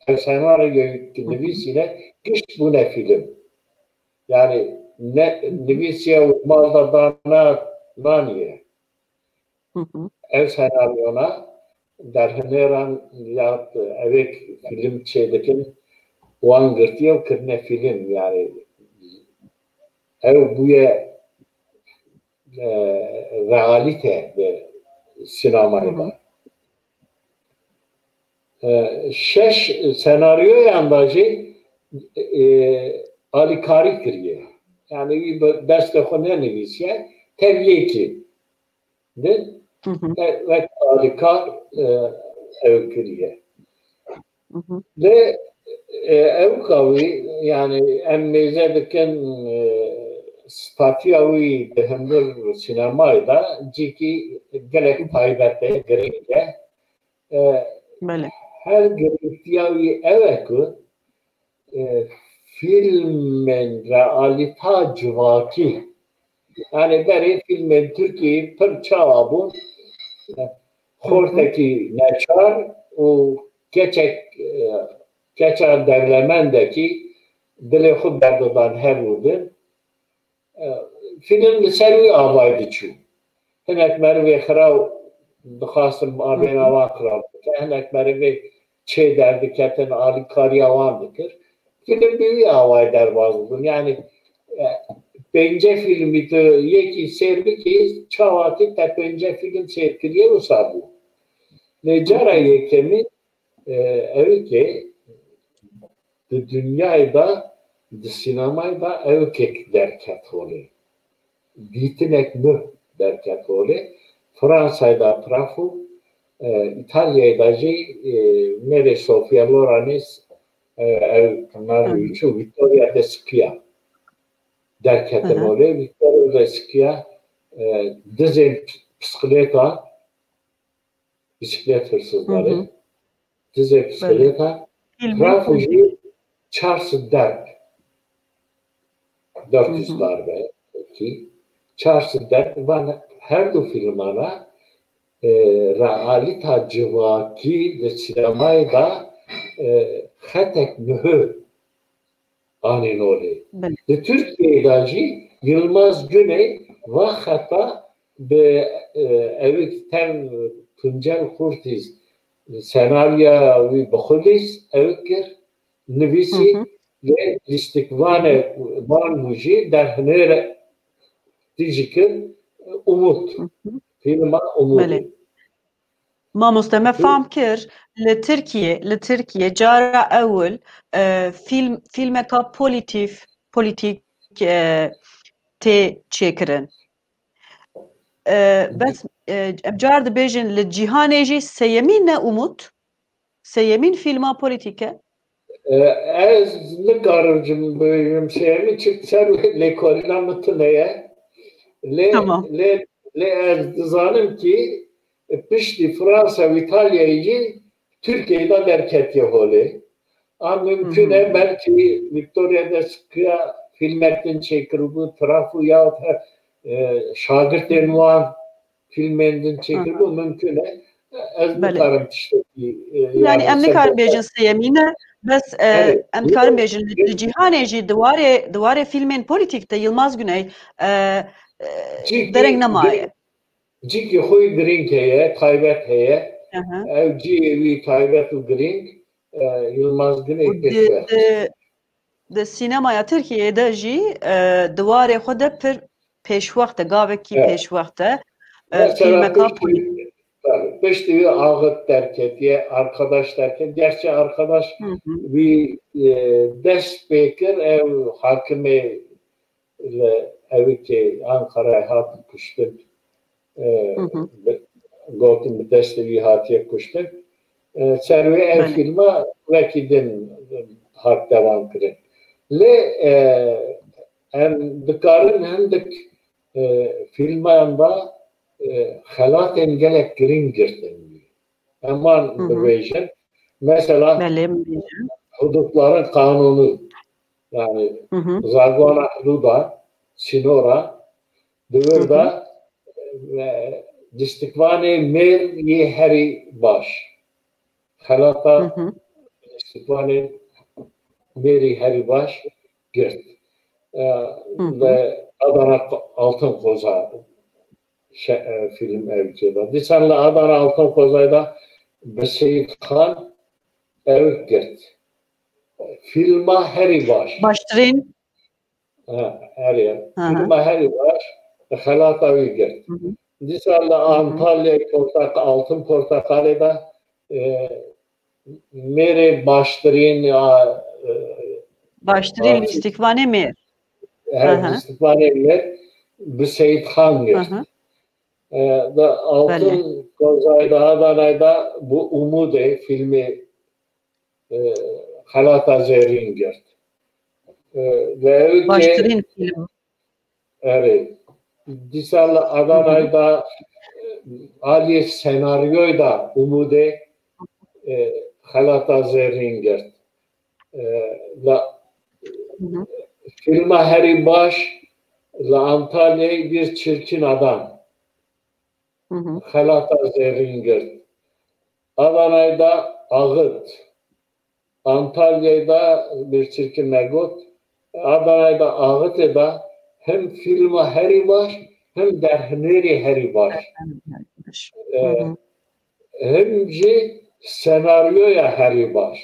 Ev senaryoyê Hı hı. nivîsîne gişt bûne fîlm. Yani ne, nivîsiye û mal da dana naniye. Hı hı. Ev senaryona derhineran ya evêk fîlm çêdikin, wan girtiye û kirine fîlm. Yani ew bûye, e, realîte di sînemayê de. Hı hı. E, şeş senaryoyan da jî, e, alîkarî kiriye. Yani wî bi destê xwe nenivîsiye, tev yekî di Hı hı. e, wek alîkar, e, ew kiriye. Hı hı. Lê, e, ew ka wî, yani em mêze dikin, e, statiya wî di hundir sînemayê de cîkî gelek taybet e, girîng e. E, Belê. Her girîngtiya wî ew e ku, e, fîlmên realîta civakî. Yani berê fîlmên Tirkî pir çawa bûn? Xortekî neçar û keçek, e, keça dewlemendekî dilê xwe berdidan hev û din. E, fîlm li ser wî avayî diçû. Hinek merivê xiraw dixwastin avêna wan xiraw bike. Hinek merivê çê derdiketin, alîkariya wan dikir. Fîlm bi wî awayî derbas bûn. Yani, e, pênce fîlmî tu yekî sêr bikî, çawa ki te pênce fîlm sêr kiriye, wisa bû. Lê cara yekemîn, e, ew ke di dinyayê de, di sînemayê de ew kek derket holê. Dîtinek nû derket holê. Fransayê de Truffaut, e, Îtalyayê de jî, e, mêrê Sofia Loren'ê, e, ew navê wî çû, Victoria de Squia derketin holê. Victoria de Squia, e, dizên pisiklêta, bisiklet hırsızları, dizê bisikleta, Truffaut jî çar sed derb. Dört yüz darbe, belkî. Çar sed derb, van her du filmana, e, realîta civakî di sînemayê de, e, xetek muhim anîn holê. Belê. Di Tirkiyeyê de jî Yilmaz Güney va xeta bi, e, ew tev Tuncel Kurtiz senarya wî bi xwe lîst ew kir, nivîsî, lê lîstikvanê van bû jî derhênerê tijî kir, Umut. Fîlma Umut. Belê. Mamoste, me fam kir, li Tirkiye, li Tirkiye cara ewil, e, fîlm, fîlmeka polîtîf-, polîtîk, e, tê çêkirin. E, bes, e, em car dibêjin li cîhanê jî sêyemîn ne Umut? Sêyemîn fîlma polîtîk e? E, ez nikarim jî bibêjim sêyemîn, çi ser lêkolîna min tune ye. Lê, lê, lê ez dizanim kî piştî Fransa û Îtalyayê jî Tirkiyeyê de derketiye holê. A mimkun e belkî Victoria de Squia fîlmek din çêkiribû, Truffaut yahut her, e, şagirtên wan fîlmên din çêkiribû, mimkun e. Ez nikarim tiştekî, e, yani em nikarin bêjin sêyemîn e, bes, e, em dikarin bêjin li, li cîhanê jî di warê, di warê fîlmên polîtîk de Yilmaz Güney, e, e, dereng nemaye. Cîkî xwe girîng heye, taybet heye. Ew cihê wî taybet û girîng, e, Yilmaz Güney pêşvext. Di sînemaya Tirkiyeyê de jî, e, di warê xwe de pir pêşwext e, gavekî pêşwext e. E, mesela fîlmeka polîtîk. Tabii, piştî wî Axit derketiye, Arkadaş derket. Gerçi Arkadaş wî, e, dest pê kir, ew hakimê li ew kê Ankarayê hat kuştin. E, gotin bi destê wî hatiye kuştin. E, ser wê ev fîlma wekî din hat devam kirin. Lê, e, em dikarin hindik, e, fîlmayan da, e, xelatên gelek girîng girtin wî. Em wan bibêjin. Mesela, hudutların kanunu, yani zagona hududa, sinora, di wir de, e, lîstikvanê mêr yê herî baş. Xelata lîstikvanê mêrî herî baş girt. E, li Adana Altın Koza şe-, e, fîlm ev kê de. Dîsan li Adana Altın Kozayê de bi Seyîd Xan ew girt. Fîlma herî baş. Baştirîn. Ha, herî. Fîlma herî baş, xelata wî girt. Dîsan li Antalyayê Portak-, Altın Portakalê de, e, mêrê baştirîn ya, e, baştirîn lîstikvanê mêr. Her lîstikvanê mêr bi Seyîd Xan girt. E, da Altın Kozayê de, Adanayê de bi Umudê fîlmê, e, xelata zêrîn girt. E, ve ew ke baştirîn fîlm. Erê. Dîsa li Adanayê de, e, aliyê senaryoyê de Umudê, e, xelata zêrîn girt. E, la, Filma herî baş li Antalyayê Bir Çirkin Adam. Xelata zêrîn girt. Adanayê de axit. Antalyayê de Bir Çirkin Me got. Adanayê de axitê de hem filma herî baş, hem derhunêrê herî baş. E, hem jî senaryoya herî baş.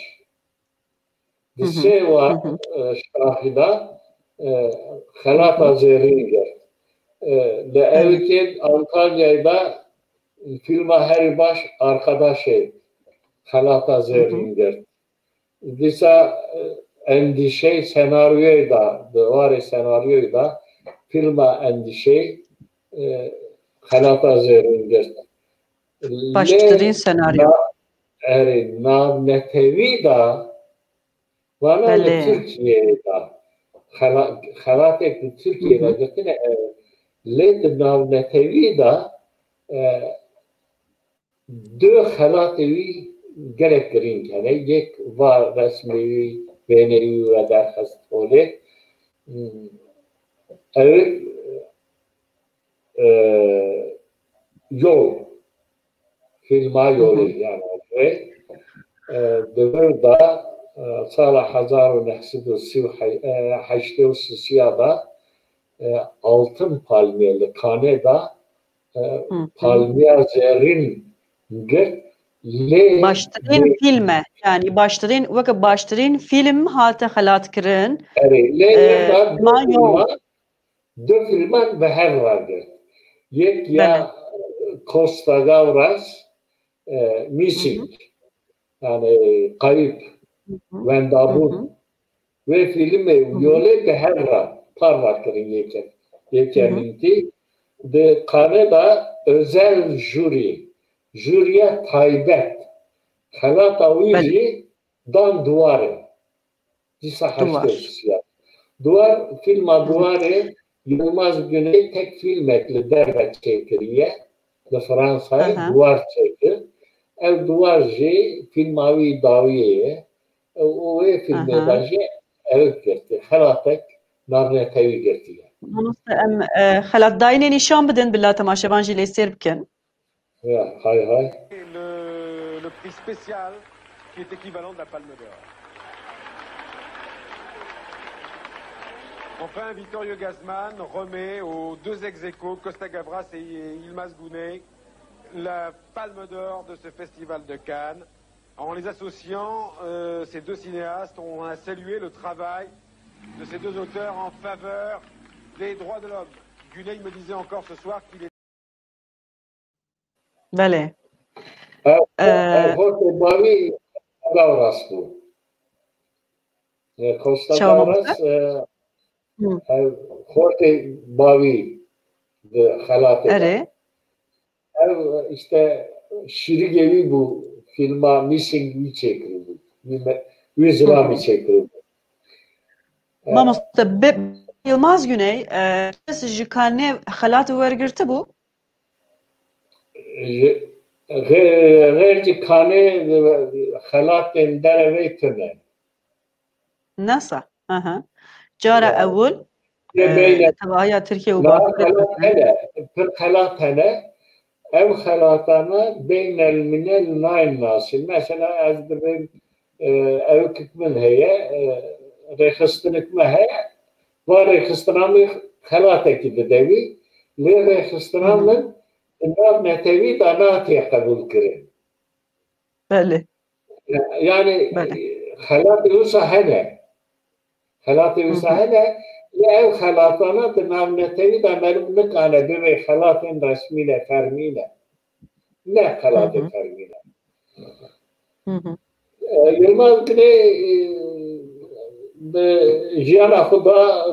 Di sê wa, e, şahî de, e, xelata zêrîn girt. E, li Ewikê Antalyayê de filma herî baş Arkadaşê xelata zêrîn girt. Dîsa, e, Endîşeyê senaryoyê de, di warê senaryoyê de filma Endîşeyê, e, xelata zêrîn girt. Baştirîn senaryo. Na-, erê, navnetewî de, vana li Belê. Tirkiyeyê de, xela-, xelatek li Tirkiyeyê de girtine, e, lê di navnetewî de, e, du xelatê wî gelek girîng hene. Yek va resmê wî, wêneyê wî we derxist holê. Hmm. Ew, e, yol. Filma Yolê, yani, e, di vir de, e, sala hezar û neh sed û sî û heştê û sisiya de, e, Altın Palmiye li Kanê de, e, palmiya zerrîn girt. Lê Baştirîn film e. Yani baştirîn, weke baştirîn film hate xelat kirin. Erê, lê E, lê da du filma yol. Filma, du filman bi hev re girt. Yek ya Belê. Costa Gavras, e, Missing. Yani kayıp, wendabûn. Wê fîlmê û yolê bi hev re parve kirin yeke-, yekemîntî. Di Kanê de özel jûrî, jûriya taybet, xelata wî Belê. Jî dan Duwarê. Dîsa Duwar. Heştê û sisiya. Duwar, fîlma Duwarê Yilmaz Güney tek fîlmek li derve çêkiriye. Li Fransayê Aha. Duwar çêkir. Ev Duwar jî fîlma wî dawiyê ye. Û wê fîlmê Aha. de jî ew girtî. Xelatek navnetewî girtiye. Mamoste, em, e, xelatdayînê nîşan bidin, bila temaşevan jî lê sêr bikin. Ya, hay hay. Le, le prix spécial qui est équivalent de la Palme d'Or. Enfin, Vittorio Gassman remet aux deux ex aequo, Costa Gavras et Yilmaz Güney, la Palme d'Or de ce festival de Cannes. En les associant, euh, ces deux cinéastes, on a salué le travail de ces deux auteurs en faveur des droits de l'homme. Güney me disait encore ce soir qu'il est Belê. Ev, Ee, ev xortê bavî Gavras bû. E, Costa Çawa Gavras, mamoste? E, Hı. Ev xortê bavî di xelatê de. Erê. Ev, işte, şîrigê wî bû, fîlma Missing wî çêkiribû. Wî me-, wî zilamî Hı hı. Çêkiribû. E, Mamoste, be-, Yilmaz Güney, e, kes ji Kanê xelat wergirtibû? Ji, xê-, xêr ji Kanê xelatên derevê tune. Nasa. Aha. Cara Ya. Ewil, Lê e, beyne tevahiya Tirkiye û Na, Bakurê xelat Kurdistanê. Hene, pir xelat hene. Ev xelatana beynelmînel nayên nasîn. Mesela ez dibêm, e, ewkik min heye, e, rêxistinik me heye. Va rêxistina min xelatekî dide wî. Lê rêxistina Hı hı. Min di nav netewî de natiye qebûl kirin. Belê. Yani, Belê. Xelatê wisa hene. Xelatê Hı wisa hı. Hene. Lê ev xelatana di nav netewî de meriv nikane bibe xelatên resmî ne, fermî ne. Ne xelatê Hı hı. Fermî ne. Hı hı. E, Yilmaz Güney, e, bi jiyana xwe da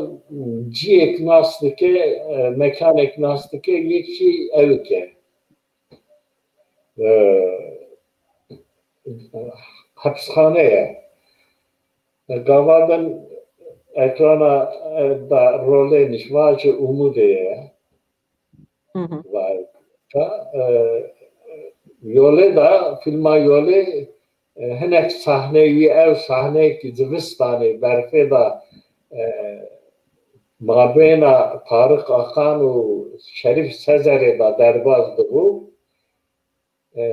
ciyek nas dike, e, mekanek nas dike, yek jî ewik e. E, Hepsxane ye. Gava din ekrana, e, da rolê nişva ji Umudê ye. Hı hı. Va, e, Yolê da, filma Yolê, e, hinek sahneyê wî, ew sahneyekî zivistanê, berfê da e, mabêna Tarık Akan û Şerîf Sezerê de derbas dibû. E,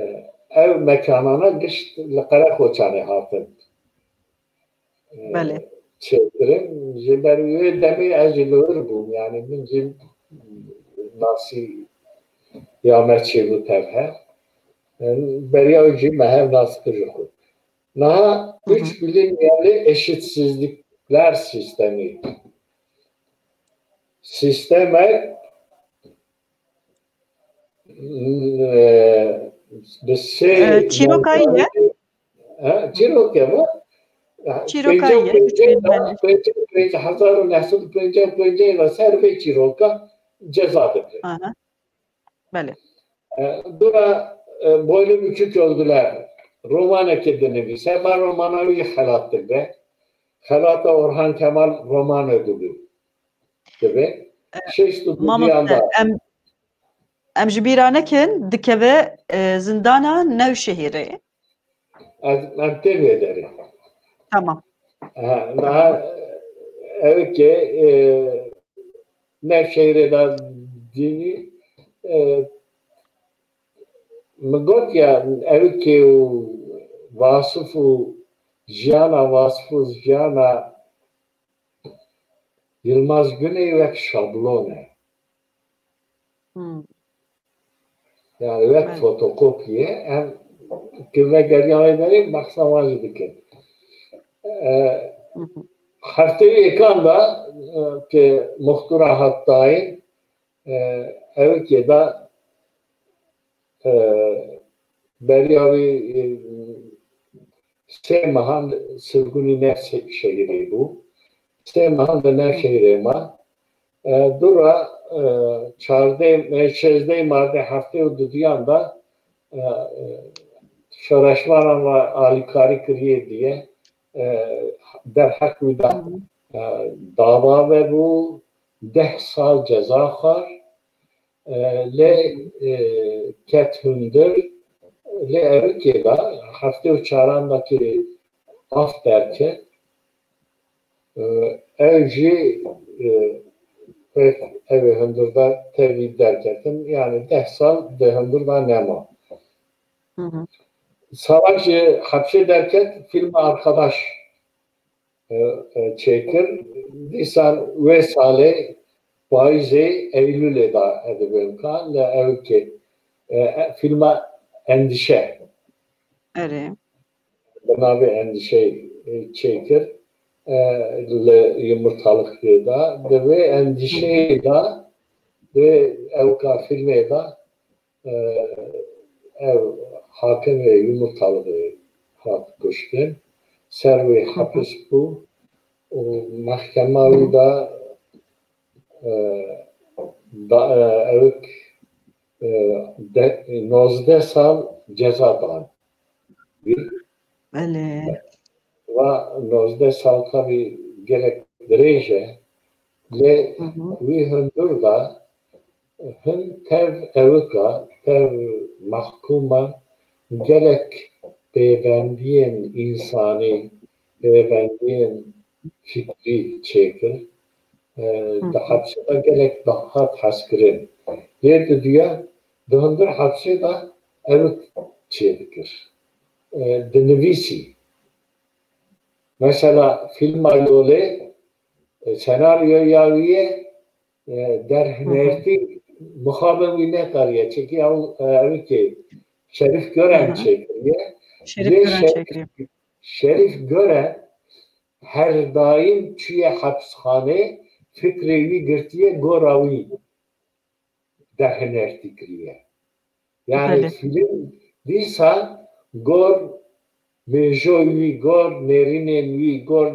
ev mekanana gişt li Qereqoçanê hatin, e, Belê. çêkirin. Ji ber wê demê ez jî li wir bûm. Yani min jî nasî ya me çêbû tevhe. E, beriya wî jî me hev nas kir ji xwe. Niha Hı hı. üç bilinmeyenli eşitsizlikler sistemi. Sistemek, e, bi sê Ee, çîroka ye? He, çîroke mi? Çîroka ye, üç bin. Pêncî pêncî hezar û neh sed û pêncî pêncî ve ser vê çîroka ceza dibe. Aha. Belê. E, dora, e, Boylu Bükük Öldüler romanekê dinivîse, va romana wî xelat dibe. Xelata Orhan Kemal Roman Ödülü dibe. E, Şêst û duyan mamoste, da. Em, em ji bîra nekin, dikeve, e, zindana Newşehîrê. Ez, em tên wê derê. Tamam. Ha, niha, ew ke, e, Nevşehirê de dînî, e, min got ya, ew ke û Vasif û jiyana, Vasif û jiyana Yilmaz Güney wek şablon e. Hmm. Yani wek Evet. fotokopî ye. Em ki vegeriya wê derê behsa wan jî dikin. E, Hı hı. Heftê yêkan da, e, ki muxtura hat dayîn, e, ew kê da, e, beriya wî, e, sê mehan sirgûnî Nevşehirê bû. Sê mehan li Nevşehirê ma. E, dûra, e, çardeh, e, şêzdeh Martê heftê û duduyan da, e, e, şoreşvanan re alîkarî kiriye diye, e, derheq wî da, e, dava vebû, deh sal ceza xwar. E, lê, e, ket hundir, lê ew kê da, heftê û çaran da ki af derket. E, ew jî, e, pek ev ê hundir da tevî derketin, yani deh sal di hundir da nema. Hı hı. Savaş ji hepsê derket, filma Arkadaş e, e, çêkir. Dîsan wê salê payîzê Eylûlê da, ez dibêm ka li ew kê, e, e, filma Endişe. Erê. Bi navê Endişe, e, çêkir. E, li yumurtalık da. Di vê Endişeyê da, di ew ka filmê da, e, ev hakimê yumurtalığı hat kuştin. Ser wê Hı hı. hapis bû û mehkema wî da, e, da, e, ewik, e, de, nozdeh sal ceza dan. Belê. Va nozdeh sal tabi gelek dirêj e, lê Hı hı. wî hundir da hin tev ewika, tev mahkûma gelek pêvendiyên însanî, pêvendiyên fikrî çêkir. E, Hı di hı. hepsê de gelek dahat hezkirin. Yê diduya di hundir hepsê de ewik çêdikir. E, dinivîsî. Mesela fîlma Lolê, e, senaryoya wî ye, e, derhinertî mixabin wî nekariye. Çekî ew, e, ew kê Şerîf Gören Hı hı. çêkiriye. Şerîf Lê Gören Şerîf, çêkiriye. Şerîf Gören her daîm çûye hepsxanê, fikrê wî girtiye gora wî derhinertî kiriye. Yani Belê. Fîlm dîsa gor mêjoy wî, gor nêrînên wî, gor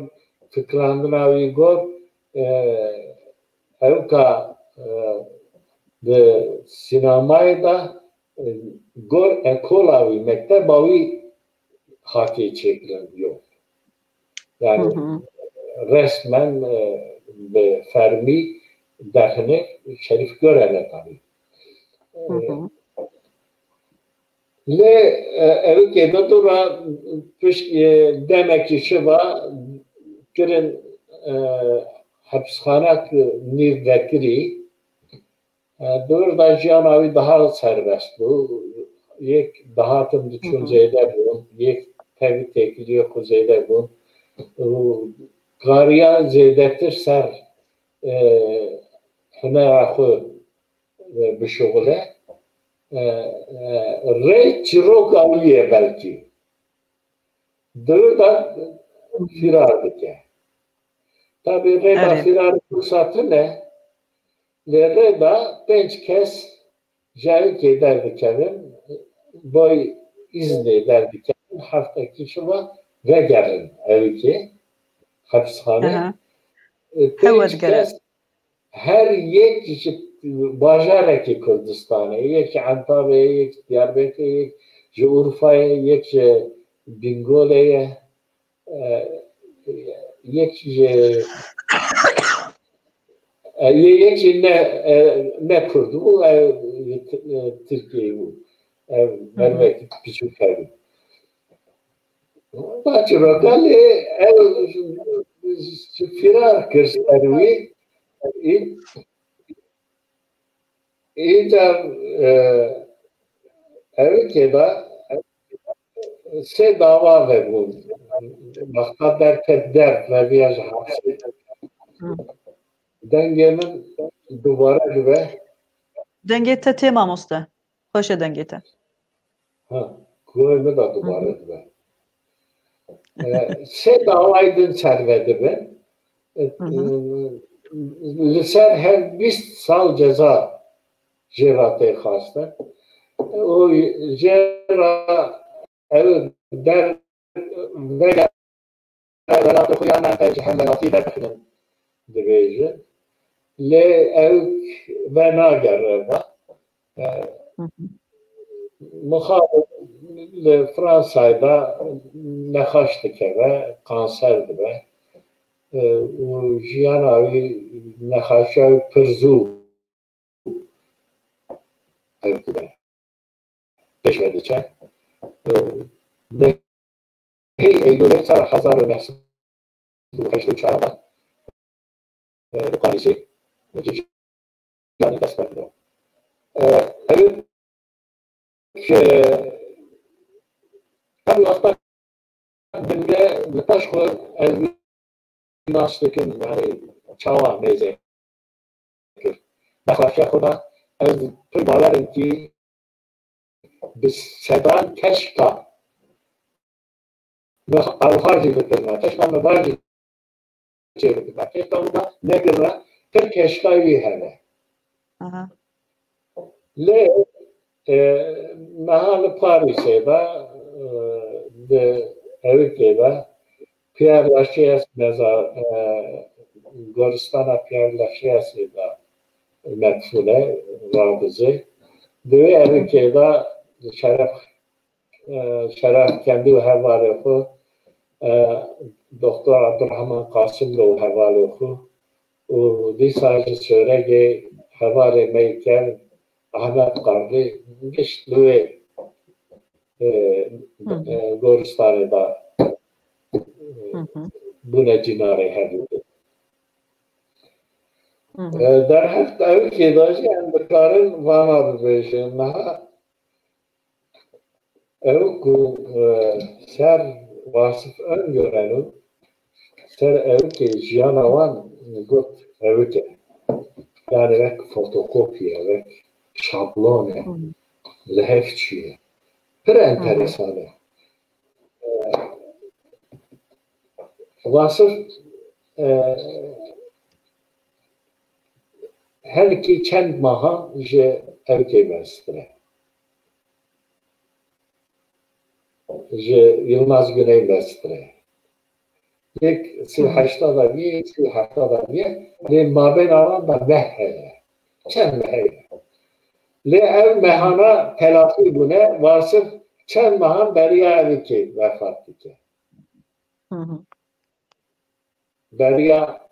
fikrandina wî, gor, e, ewka, e, di sînemayê de, e, gor ekola wî, mekteba wî hatiye çêkirin diyor. Yani Hı hı. resmen, e, bi fermî derhine Şerîf Gören'e tabii. E, Hı hı. Lê, e, ew kê de dûra pişt, e, demekî şiva kirin, e, hepsxanek nîv vekirî, e, di wir de jiyana wî daha serbest bû. Yek dihatin diçûn zêde bûn, yek tevî têkiliyê xwe zêde bûn. Û kariya zêdetir ser, e, hunera xwe, e, bişuxile. E, e, rê çîroka wî ye belkî. Di wir de fîrar dike. Tabî rê de Erê. fîrar fursatin e. Lê rê de pênc kes ji Ewikê derdikevin, boy îznê derdikevin, heftekî şiva vegerin Ewikê, hepsxane. Aha. E, Hewe pênc digere. kes, her yek ji bajarekî Kurdistanê, yek ji Entabê ye, yek ji Diyarbekirê, yek ji Urfayê, yek ji Bîngolê ye, e, yek ji, e, ye-, yek jî ne, e, ne Kurd bû, e, e, Tirkiyeyî bû. E, Hı hı. Merivek piçûk hebû. Baş e, lê ew fîrar kir ser wî. Î-, Îcar, e, Ewikê de sê dava vebûn. Wexta derket der, veviya ji hepsê. Hı. Dengê min dubare dibe. Dengê te tê mamoste. Xweş e dengê te. Ha, guhê min de dubare dibe. E, sê dawayê din serve dibin. E, Hı hı. e, li ser her bîst sal ceza jê re tê xwestin. Û jê re ew der vege welatê xwe ya ne, ev ji hemwelatî derxînin dibêjin. Lê ew venagere va. E, Hı hı. mixabin li Fransayê de nexaş dikeve, kanser dibe. E, û jiyana wî nexaşiya wî pir zû ev dibe. Pêş ve diçe. E, dehê Eylûlê sala hezar û neh sed û heştê û çar de, e, li Parîsê ji jiyanê dest pê kiriye. E, ev, e, ev wexta binge li paş xwe ez nas dikim, yani çawa mêze kir. Nexweşiya xwe de ez pir bawer im ki bi sedan keşka me ewha jî bikirine, keşka me van jî çêbikirine. Keşka wina nekirine, pir keşka wî hene. Aha. Lê, e, meha li Parîsê de, e, di Ewikê de Pierre Lachaise meza-, e, goristana Pierre Lachaise de medfûn e, radizê. Di wê Ewikê de şeref, e, şeref kendi û hevalê xwe, e, Doktor Abdurrahman Qasimlo û hevalê xwe û dîsa ji Soregê hevalê me yê kevn Ahmet Qarlî gişt li wê, e, Hı hı. e, goristanê de, e, Hı hı. bûne cînarê hevdû. Hı hı. E, derheq Ewikê de jî em dikarin vana bibêjin. Niha ew ku, e, ser Vasif Öngören'in ser Ewikê jiyana wan got Ewik e. Yani wek fotokopî ye, wek şablon e. Hı. Li hev çûye. Pir Hı hı. enteresan e. E, Vasif, e, her ki çend maha ji Ewikê meztir e. Ji Yilmaz Güney meztir e. Yek sî û heşta da bîye, yek sî û hefta da bîye. Lê mabêna wan da meh heye. Çend meh heye. Lê ev mehana telafî bûne, Vasif çend mehan beriya Ewikê vefat dike. Hı hı. Beriya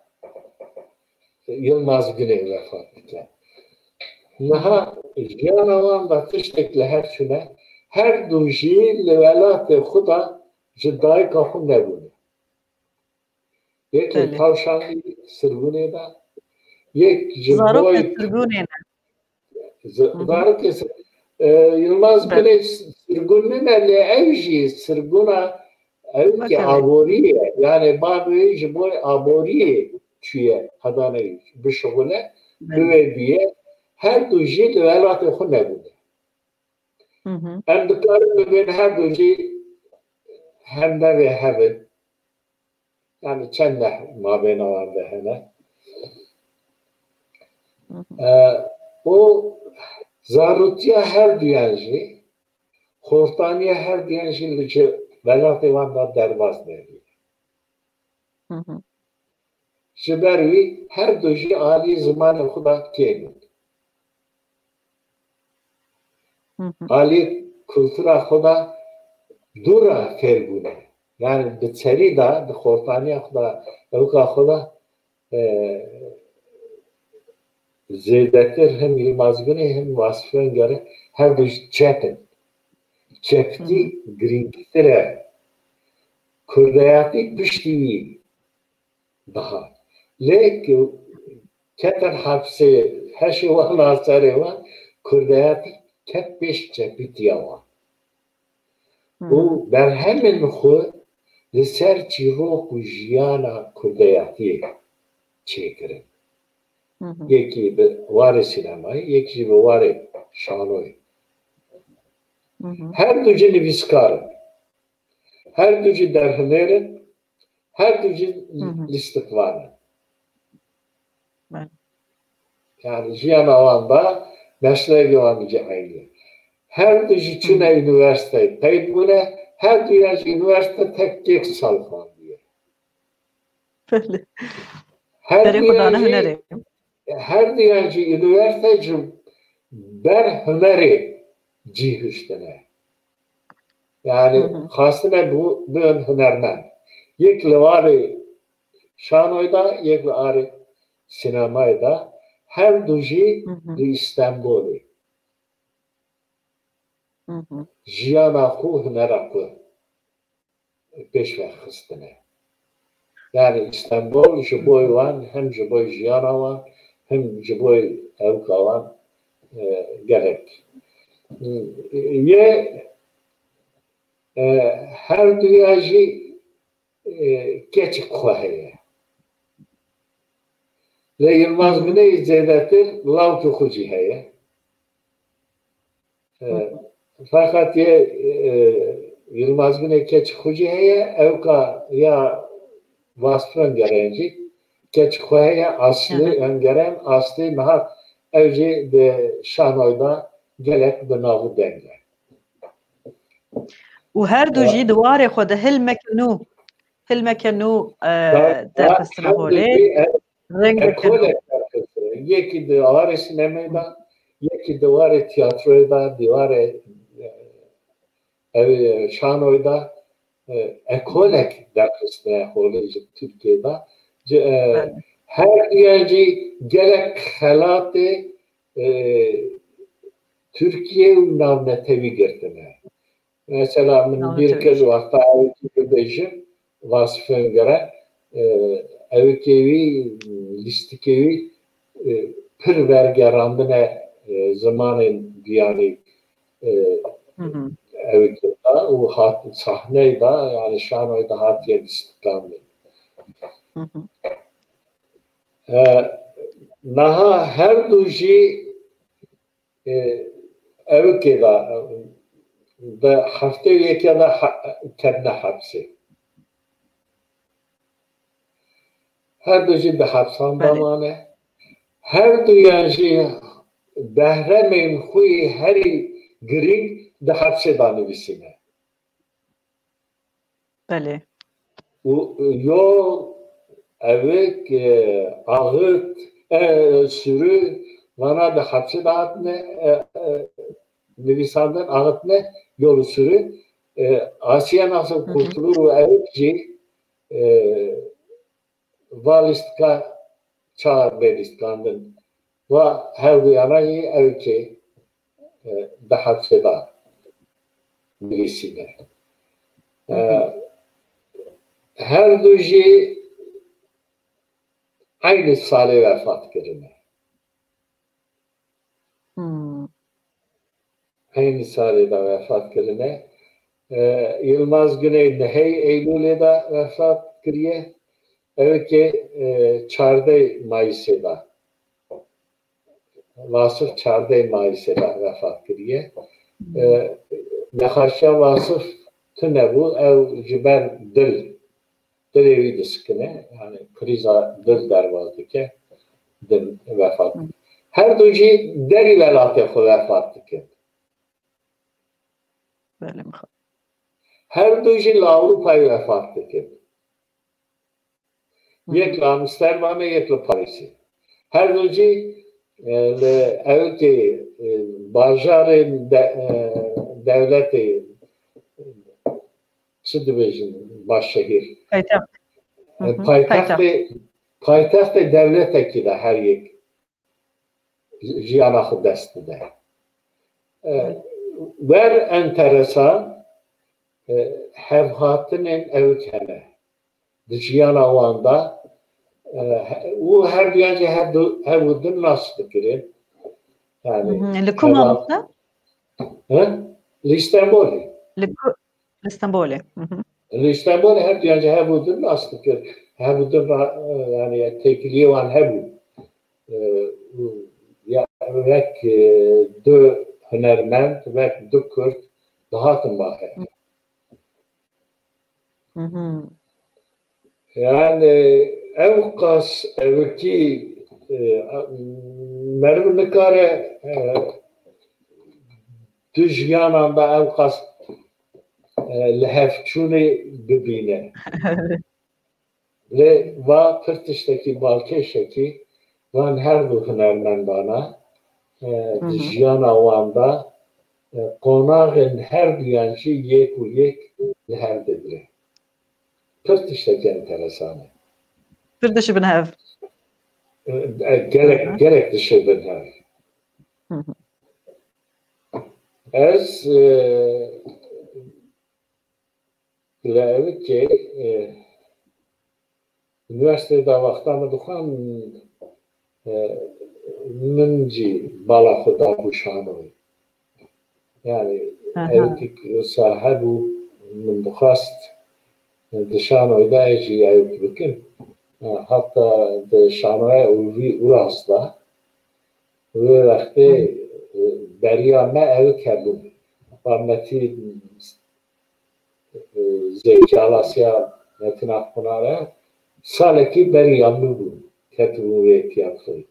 Yilmaz Güney vefat dike. Niha jiyana wan de tiştek li hev çûne, her du jî li welatê xwe de ji dayika xwe nebûne. Yekê Belê. tavşanî, sirgûnê de, yek ji boy sirgûnê ne. Zarokê sir-, e, Yilmaz Belê. Güney sirgûn nine, lê ew jî sirgûna ew ki aborî ye. Yani bavê ji bo aboriyê çûye hedanê bişuxule, bive bûye. Her du jî li welatê xwe nebûne. Em dikarin bibên her du jî hemdevê hev in. Yani çend neh mabêna wan de hene. E, û zarûtiya her duyan jî, xortaniya her duyan jî li ji welatê wan de derbas nebûye. Ji ber wî her du jî alî zimanê xwe de kêm in. Alî kultura xwe de dûr re fêr bûne. Yani bi serî de, bi xortaniya xwe de, ewka xwe de, e, zêdetir him Yilmaz Güney him Vasif Önger'e her du jî çep in. Çeptî girîngtir e. Kurdeyatî piştî wî dihat. Lê ku ketin hepsê, heşê wan a serê wan, kurdeyatî ket pêş çepîtiya wan. Û berhemên xwe li ser çîrok û jiyana kurdeyatiyê çêkirin. Yekî bi warê sînemayê, yekî jî bi warê şanoyê. Her du jî nivîskar in. Her du jî derhunêr in. Her du jî lîstikvan in. Yani jiyana wan da meslekê wan jî eynî ye. Her du jî çûne unîversîteyê qeyd bûne, her duyan jî unîversîte tek yek sal xwendiye. Belê. Her duyan jî, her duyan jî unîversîte ji ber hunerê cî hiştine. Yani xwestine bû-, bibin hunermend. Yek li warê şanoyê de, yek li arê sînemayê de, her du jî li Îstanbulê. Jiyana xwe, hunera xwe pêş ve xistine. Yani Îstanbul ji bo wan, hem ji bo jiyana wan, hem ji bo ewka wan, e, gelek. E, yê, e, her duya jî, e, keçik xwe heye. Lê Yilmaz Güney zêdetir lawkê xwe jî heye. E, feqet yê, e, Yilmaz Güney keçik xwe jî heye, ewka ya Vasif Önger'ê jî keçik xwe heye, Aslı Önger'ê, Aslı niha ew jî di şanoyê de gelek bi nav û deng e. Û her du jî di warê xwe de hilmeke nû, hilmeke nû, e, derxistine holê. Rengeke nû. Ekolek derxistine. Yekî di warê sînemê de, yekî di warê tiyatroyê de, di warê, e, ev, e, şanoyê de, e, ekolek derxistine holê ji Tirkiyê de. Ci-, e, her duyan jî gelek xelatê, e, Tirkiye û navnetewî girtine. Mesela min bîr kir wexta ewkî bibêjim, Vasif Öngere, e, ewkê wî, lîstikê wî, e, pir vergerandine, e, zimanên biyanî, e, ewkê da û hat sahneyê da, yani şanoyê da hatiye lîstikandin. E, niha her du jî, e, ewkê da, e, di heftê û yekê da ha-, ketine hepsê. Her du jî di hepsan de mane. Her duyan jî behremên xwe yê herî girîng di hepsê de nivîsîne. Belê. Û, e, yol, ewik, e, axit, e, sürü, vana di hepsê de hatine, e, e, nivîsandin, axitine, yol û sürü. E, Asiye Nasıl Kurtulur û ewik jî, e, va lîstika çar bê lîstikandin. Va hevduyana yî ewkê, e, di hepsê de nivîsîne. E, her du jî eynî salê wefat kirine. Hmm. Eynî salê de wefat kirine. E, Yilmaz Güney nehê Eylûlê de wefat kiriye. Ew ki, e, çardeh Mayîsê de. Vasif çardeh Mayîsê de wefat kiriye. E, nexaşiya Vasif tune bû, ew ji ber dil, dilê wî disikine, yani krîza dil derbas dike, dil wefat dike. Her du jî derî welatê xwe wefat dikin. Belê, mixabin. Her du jî li Ewropayê wefat dikin. Yek li Amsterdamê, yek li Parîsê. Her du jî, e, li ewkê, e, bajarên de, e, dewletê, çi dibêjin, başşehîr. Paytext. E, paytextê, paytextê dewletekî de her yek jiyana xwe dest dide. E, wer enteresan, e, hevhatinên ewk hene. Di jiyana wan de, e, he-, û her duyan jî hev du-, hev û din nas dikirin. Yani, Hı hı. Li ku, mamoste? He? Li Stenbolê. Li ku, li Stenbolê. Hı hı. Li Stenbolê her duyan jî hev û din nas dikir. Hev û din ra-, yani têkiliyê wan hebû. E, ya, wek, e, du hunermend, wek du Kurd dihatin bahê. Hı hı. Yani ew qas ewkî, e, meriv nikare, e, du jiyanan de ew qas, e, li hevçûnê bibîne. Lê va pir tiştekî balkêşekî van her du hunermendana, e, di jiyana wan de, e, qonaxên her duyan jî yek û yek li hev digire. Pir tiştekî enteresan e. Pir dişibin hev. E, e, gelek, gelek dişibin hev. Ez, e, Li Ewikê, e, unîversîteyê de wexta min dixwend, e, min jî bala xwe dabû şanoyê. Yani, Aha. Ewikek wisa hebû, min dixwest, e, di şanoyê de ez jî ewik bikim. E, heta di şanoya Ulvî Uras de, wê wextê, e, beriya me ewik hebûn. Rahmetî Zeki Alasya, Metin Akpınar'a salekî beriya min bû, ketibû wê tiyatroyê.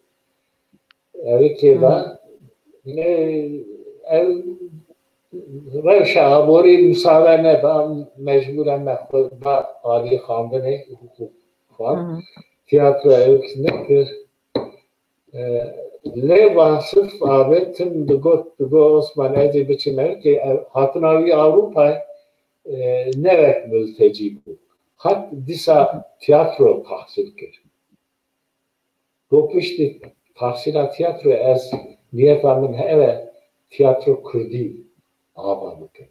Ewikê de, e, ev rewşa aborî misade neda, mecbûren me xwe da alî xandinê, hukuk xwend. Tiyatro ewik nekir. E, lê Vasif abi tim digot, digot, Osman, ez ê biçim Ewikê, e, hatina wî Ewropayê, e, ne wek mültecî bû. Hat dîsa tiyatro tahsîl kir. Got piştî tahsîla tiyatro ez niyeta min ev e tiyatro kurdî ava bikim.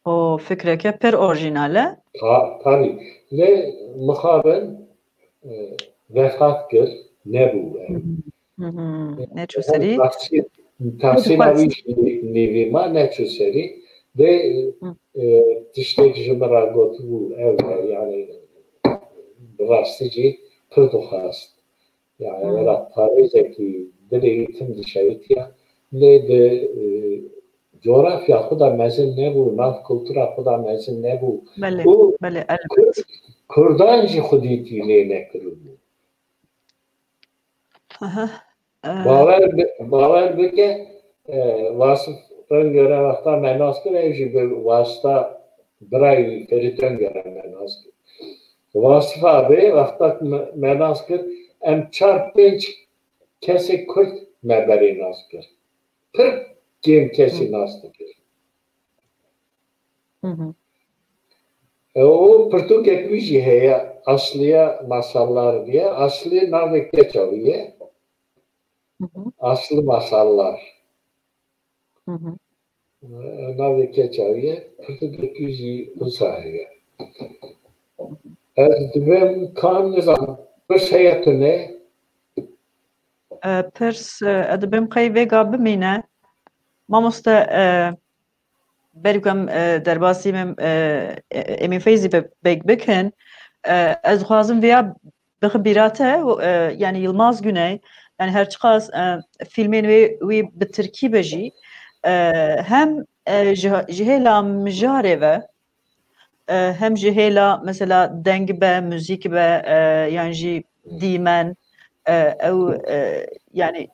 O fikreke pir orjînal e. Ta-, tabî. Lê mixabin, e, vefat kir, nebû ew. Hı hı. Neçû serî. Tahsîl-, tahsîla wî jî nî-, nîvî ma, neçû serî. Dê, e, tiştek ji min re gotibû, ev e, yani, bi rastî jî pir dixwest. Yani, wela parêzekî dilê wî tim dişewitiya. Lê di, e, coğrafya xwe de mezin nebû, nav kultura xwe de mezin nebû. Belê, Û belê, elbet. Kur-, Kurdan jî xwedîtî lê nekiribû. Aha. E, Bawer bi-, bawer bike, e, Vasif Öngöre wexta me nas kir, ew jî bi wasita birayê wî Ferît Öngöre me nas kir. Vasif abi wexta me, me nas kir, em çar pênc kesê Kurd me berê nas kir. Pir kêm kesî nas dikir. Hı hı. E, û pirtûkek wî jî heye, Aslıya Masallar diye. Aslı navê keça wî ye. Hı hı. Aslı Masallar. Hı hı. E, navê keça wî ye. Pirtûkek wî jî wisa heye. Ez dibêm ka nizam, pirs heye tune? E, pirs, e, ez dibêm qey vêga bimîne. Mamoste, e, berî ku em, e, derbasî em, e, e, Emîn Feyzî be-, beg bikin, e, ez dixwazim vêya bixim bîra te, e, yani Yilmaz Güney, yani her çiqas, e, fîlmên wê, wî bi tirkî be jî, e, hem, e, ji, ji hêla mijarê ve, e, hem ji hêla mesela deng be, muzîk be, e, yan jî dîmen, e, ew, e, yani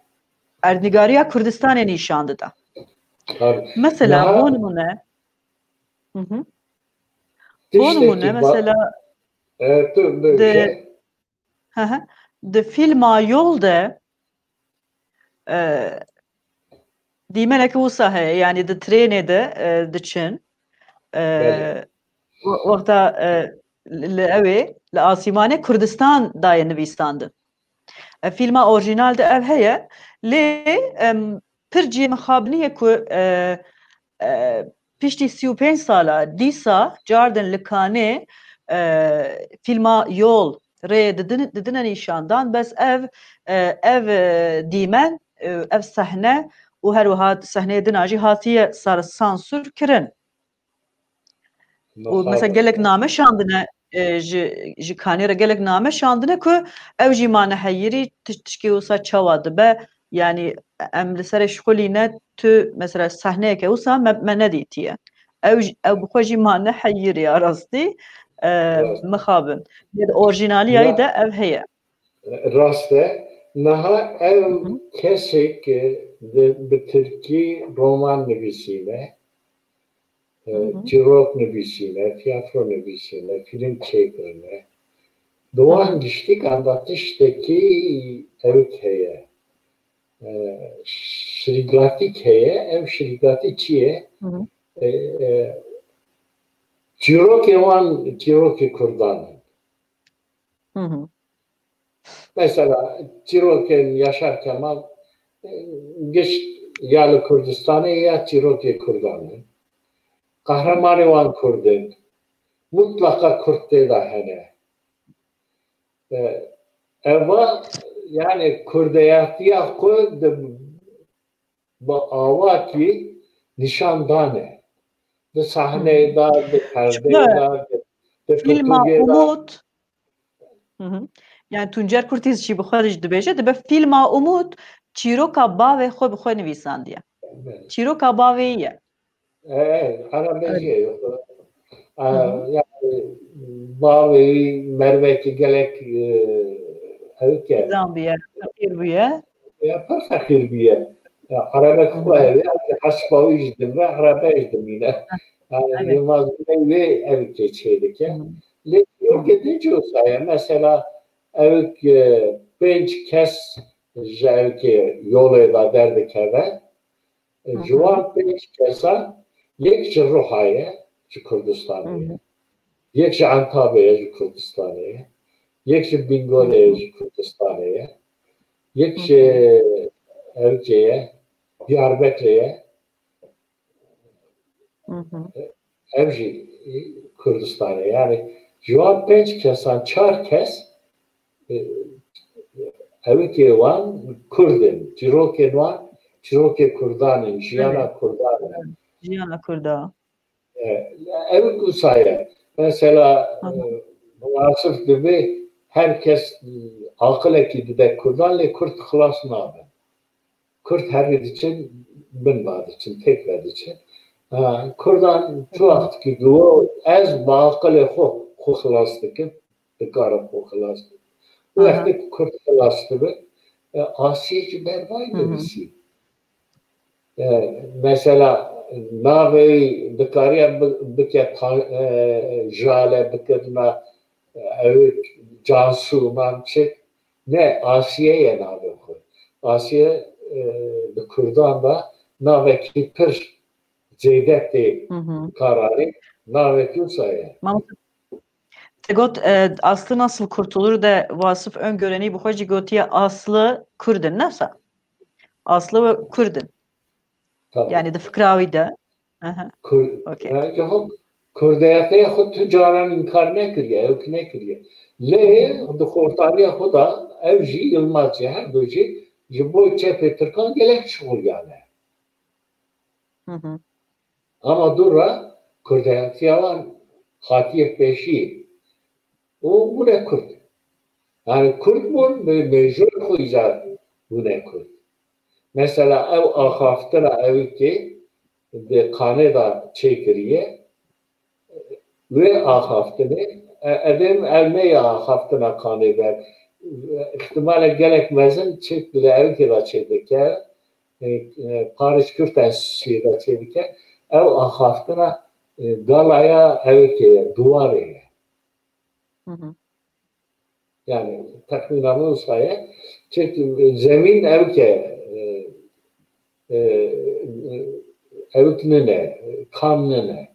erdnîgariya Kurdistanê nîşan dida. Tabii. Mesela Daha bo nimûne, Hı hı. Bo nimûne, tiştekî ba- mesela E, tu böyle de şey. Hı hı. Di fîlma Yol de, e, dîmeneke wisa heye, yani di trênê de, e, diçin. E, Belê. we-, wexta, e, li, li ew ê, li asîmanê Kurdistan daye nivîsandin. E, fîlma orjînal de ev heye, lê, em, pir cihê mixabinî ye ku, e, e, piştî sî û pênc sala dîsa cardin li Kanê, e, fîlma Yol rê didin-, didine nîşandan, bes ev, e, ev, e, dîmen, e, ev sehne û her wiha sehneyê din a jî hatiye sar-, sansûr kirin. Û mesela Mixabin. Gelek name şandine, e, ji, ji Kanê re gelek name şandine ku ew jî mane heyirî, tiş-, tişkê wisa çawa dibe, yani em li serê şixulî ne, tu mesela sehneyeke wisa me, me nedîtiye. Ew jî, ew bi xwe jî mane heyirî ya rastî, e, Rast. Mixabin. Lê di orjînaliyayî Ya, de ev heye. rast e. Niha ew Hı hı. kesê ku di, bi tirkî roman nivîsîne, e, Hı hı. çîrok nivîsîne, tiyatro nivîsîne, fîlm çêkirine. Di wan Hı hı. giştîkan de tiştekî ewik heye. E, şirîgatîk heye. Ev şirîgatî çi ye? Hı hı. E, e, çîrokê wan, çîrokê Kurdan in. Hı hı. Mesela çîrokên Yaşar Kemal, e, gişt ya li Kurdistanê ya çîrokê Kurdan in. Qehremanê wan Kurd in. Mutlaqa Kurd tê de hene. E, eva, yani kurdeyatiya xwe di, bi awakî nîşan dane. Di sahneyê de, di perdeyê de, di, di Fîlma pirtûkê de. Umut. Hı hı. Yani Tuncer Kurtiz jî bi xwe jî dibêje, dibe fîlma Umut çîroka bavê xwe bi xwe nivîsandiye. Çîroka bavê ye. Evet, Arabecî Evet. Yok. Hı hı. Yani bavê mervekî gelek, e, ew ke. Zan bûye, feqîr bûye. Ya pir feqîr bûye. Ya, Arabek Hı hı. xwe hebe, hespa wî jî dimre, Arabek jî dimîne. Yani Evet. Yilmaz Güney wê ew kê çê dike. Hı hı. Lê yok din jî wisa ye. Mesela ew ke pênc kes ji ew ke yolê de derdikeve. E, Hı ji hı. wan pênc kesan yek ji Ruha ye, ji Kurdistanê Hı ye. hı. Yek ji Antabê ye, ji Kurdistanê ye. Yek ji Hı Bîngolê ye, hı. ji Kurdistanê ye. Yek Hı ji hı. Ewcê ye, Diyarbekirê ye. Hı hı. Ev jî Kurdistanê. Yani ji wan pênc kesan çar kes, e, ewikê wan Kurd in. Çîrokên wan çîrokê Kurdan in, jiyana Evet. Kurdan in. Evet. Jiyana Kurda. E, ew wisa ye. Mesela, Hı hı. e, Wasif dibê her kes, e, aqilekî dide Kurdan, lê Kurd xilas nabin. Kurd herî diçin, bin ve diçin, têk ve diçin. Ha, Kurdan tu Hı hı. wextkî diwo, ez bi aqilê xwe, xwe xilas dikim, dikarim xwe xilas dikim. Tu Aha. Wextê ku Kurd xilas dibe, e, Asiyê jî ber vay Hı hı. nivîsî. E, mesela navê wî dikariye bi-, bike ta-, e, jale bikirina, e, ew Cansu, man çi? Ne, Asiye ye navê xwe. Asiye, e, bi Kurdan da navekî pir zêde tê Hı hı. kararê, navekî wisa ye. Mamoste, te got, e, Aslı nasıl kurtulur de Vasıf Öngörenî bi xwe jî gotiye Aslı Kurd in, ne wisa? Aslı we Kurd in. Tabii. Yani di fikra wî de. Aha. Kur-, Okey. yani yok. Kurdiyetê xwe tu caran înkar nekiriye, ewk nekiriye. Lê di xortariya xwe de ew jî Yilmaz jî her du jî ji bo çepê Tirkan gelek şixuliyane. Ama dû re kurdiyetiya wan hatiye pêşî û bûne kurd. Yani kurd bûn, bi mêjoyê xwe îcar bûne kurd. Mesela ew axaftina ewkê di kanê de çêkiriye, wê axaftinê, e, edêm ev neyê axaftina kanê be. Îhtimale gelek mezin çêk li ewkê de çêdike, e, e, Paris Kürtenstî de çêdike. Ew axaftina, e, galaya ewkê ye, duwarê ye. Yani texmîna min wisa ye. Çek zemîn ewk e, e, e, ewk nine, kam nine.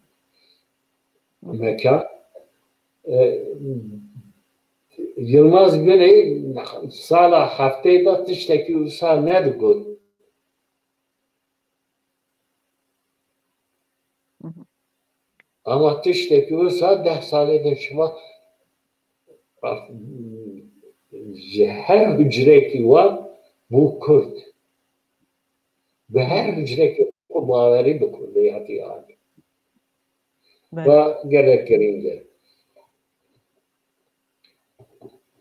Mekan. E, Yilmaz Güney sala hefteyê de tiştekî wisa nedigot. Ama tiştekî wisa deh salê din şima ji her hucrekî wan bû kurd. Bi her hucrekî xwe bawerî bi kurdê hatiye anî. Belê. Ve gelek girîng e.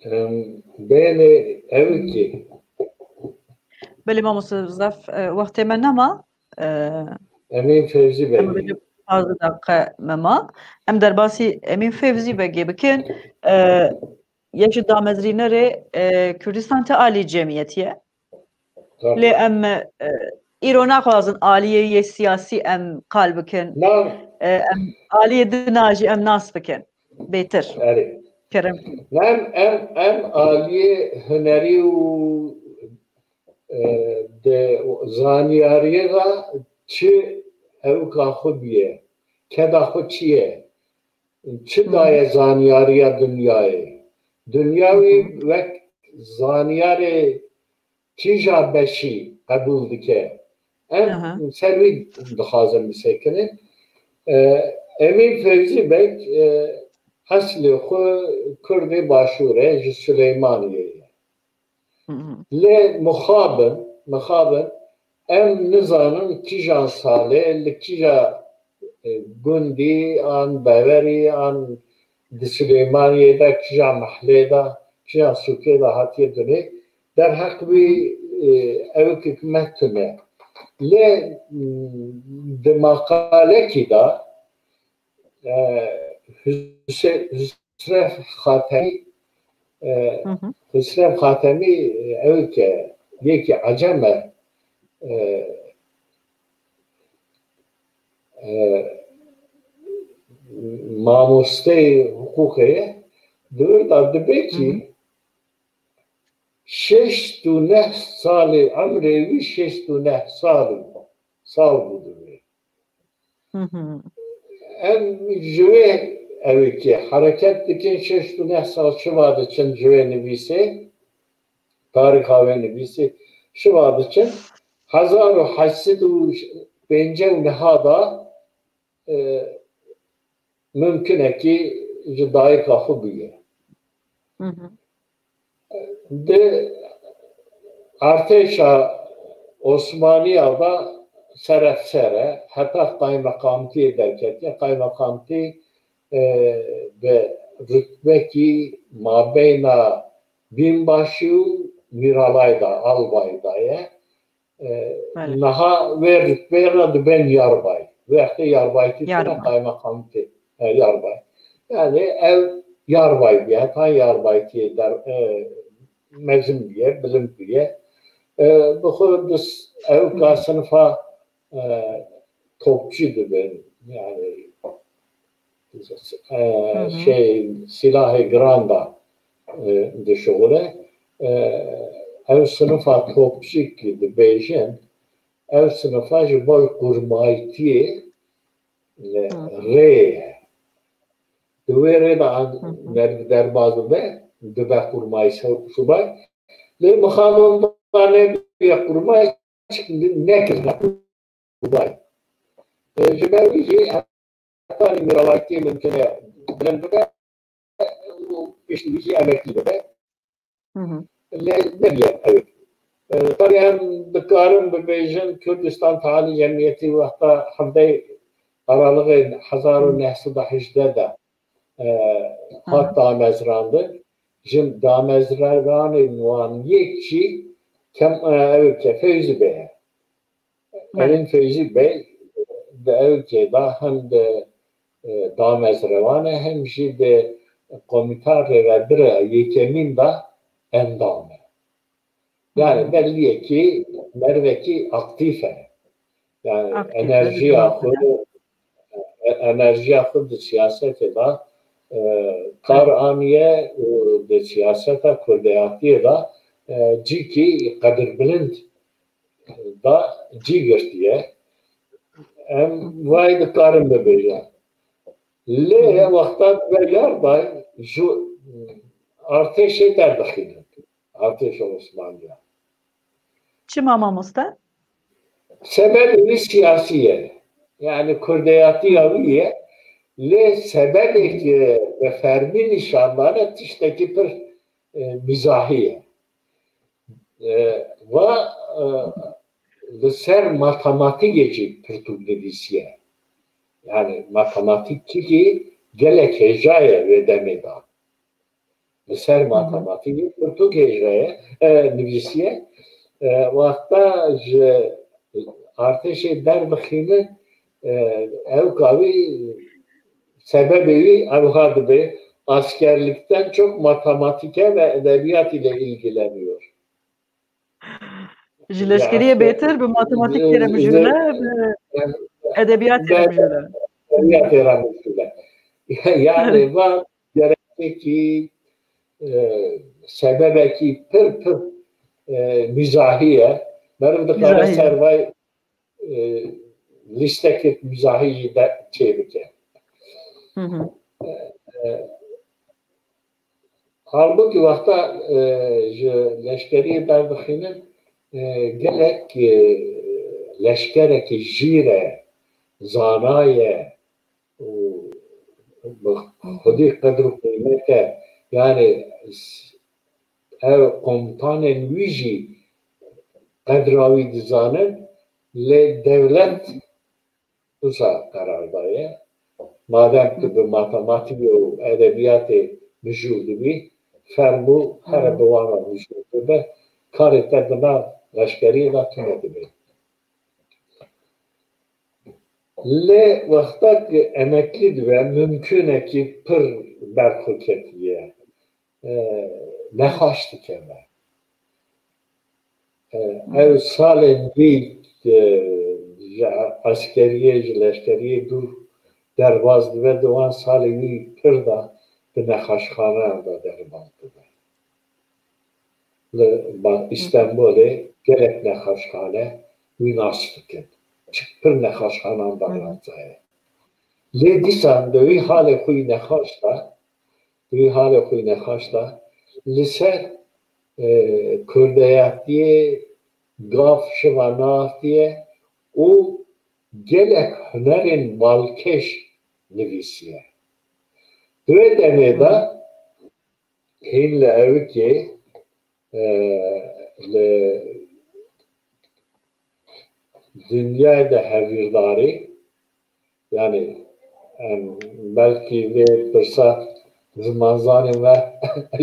Em, bênê ewkê. Belê mamoste, zaf, e, wextê me nema. E, Emîn Fevzî Bey. Em bêjin pazdeh deqe me ma. Em derbasî Emîn Fevzî Begê bikin. E, yek ji damezrînerê, e, Kurdistan Te Alî Cemiyetî ye. Tabii. Lê em, e, îro naxwazin aliyê yê siyasî em qal bikin. Na. E, em aliyê dina jî em nas bikin. Bêtir. Erê. Kerem. Em, em, em aliyê hunerî û, e, de zanyariyê de çi ewka xwe bûye, keda xwe çi ye, çi daye zanyariya dinyayê. Dinya wî wek zanyarê kîja beşî qebûl dike. Em Aha. ser wî dixwazin bisekinin. E, Emîn Fevzî Beg, e, eslê xwe Kurdê Başûr e, ji Silêmaniyê ye. Lê mixabin, mixabin, em nizanin kîjan salê, li kîja, e, gundî, an bewerî, an di Silêmaniyê de, kîja mehlê de, kîja sûkê de hatiye dinê. Derheq wî, e, ewkek me tune. Lê, m, di maqalekî de, e, Hüse-, Hüsrev Xatemî, e, Hı hı. Hüsrev Xatemî, e, ewke yekî ecem e, e, e, mamosteyê hiqûqê ye, di wir de dibe kî Hı hı. şêst û neh salê emrê wî şêst û neh sal bû, sal bû divê. Hı hı. Em ji wê ewekê hereket dikin, şêst û neh sal şiva diçin ji wê nivîsê, tarîxa wê nivîsê şiva diçin. Hezar û heşt sed û pêncî û neh da, e, mimkinekî ji dayika xwe bûye. Hı hı. Di artêşa Osmaniya de serefser e, heta qaymeqamtiyê derketiye. Qaymeqamtî, e, bi rutbekî mabeyna bînbaşî û mîralay de, albay de ye. E, Belê. Niha wê rutbeyê re dibên yarbay. Wextê yarbaytî tune Yarbay. Qaymeqamtî. E, yarbay. Yani ev yarbay bûye, heta yarbaytiyê der, e, mezin bûye, bilind bûye. E, bi xwe di s-, ew ka sinifa, e, topçî dibin. Yani e, Hı hı. şey, silahê giran da, e, dişuxule. E, ev sinifa topçî ki dibêjin, ev sinifa ji bo qurmaytiyê, e, Hı. rê ye. Di wê rê de an Hı hı. merv derbaz bibe, dibe qurmay se-, subay. Lê mixabin va nebûye qurmay, çik nekirine qurmay. E, ji ber wî jî karê mîravayîtiyê mimkun e bilind bibe û piştî wî jî emeklî bibe. Lê nebiye ew. E, tabii em dikarin bibêjin Kurdistan Tealî Cemiyetî wexta hevdeyê Aralıkê hezar û neh sed û hejdeh de e, hat damezrandin. Ji damezranên wan yek jî kem, e, ew ke Fevzî Bey ye. Belê. Elîn Fevzî Bey di ew ke da hem di, e, damezrewan e hem jî di komîta rêvebir e yekemîn de endam e. Yani belli ye ki mervekî aktif e. Yani enerjiya xwe, e, enerjiya xwe di siyasetê de, e, kar aniye û di siyaseta kurdeyatiyê de, e, cîkî qedirbilind da cî girtiye. Em vay dikarin bibêjin. Lê wexta ve yar bay ji artêşê derdixînin. Artêşa Osmaniya. Çima mamoste? Sebebê wî siyasî ye. Yani kurdeyatiya wî ye. Lê sebebê ki bi fermî nîşan dane tiştekî pir, e, mîzahî ye. E, va, e, li ser matematîkê jî pirtûk nivîsiye. Yani matematîk çikî gelek hêja ye wê demê de. Li ser matematîkê pirtûk hêja ye, e, nivîsiye. E, wexta ji artêşê derdixîne, e, ew kavî sebebê wî ew ha dibe, askerlikten çok matematike ve edebiyat ile ilgileniyor. Ji leşkeriyê bêtir bi matematîkê re mijûl e, bi edebiyatê re mijûl e. Edebiyatê re mijûl e. Yani va gerekekî, e, sebebekî pir pir, e, mîzahî ye. Meriv dikare ser vay, e, lîstekek mîzahî jî de çêbike. E, e, halbûkî wexta, e, ji leşkeriyê derdixînin, e, gelek, e, leşkerekî jîr e, zana ye û bi xwedî qedr û qîmet e. Yani s-, ev komutanên wî jî qedra wî dizanin, lê dewlet wisa qerar daye. Madem tu bi matematîkê û edebiyatê mijûl dibî, fermû here bi wan re mijûl bibe, karê te di nav leşkeriyê de tune dibe. Lê wexta ku emeklî dibe, mimkunekî pir ber xwe ketiye, e, nexweş dikeve. E, ew salên wî, e, ji eskeriyê, ji leşkeriyê dûr derbas dibe, di wan salê wî pir de di nexweşxaneyan de derbas dibe. Li ba-, Îstanbulê gelek nexweşxane wî nas dikin. Çi pir nexweşxanan de razaye. Lê dîsan di wî halê xwe yî nexweş de, di wî halê xwe yî nexweş de, li ser, e, kurdeyatiyê gaf şiva nehastiye û gelek hunerên balkêş nivîsiye. Di wê demê de hîn li ewikê, e, li dinyayê de hevîrdarî, yani em belkî vê pirsa zimanzanê me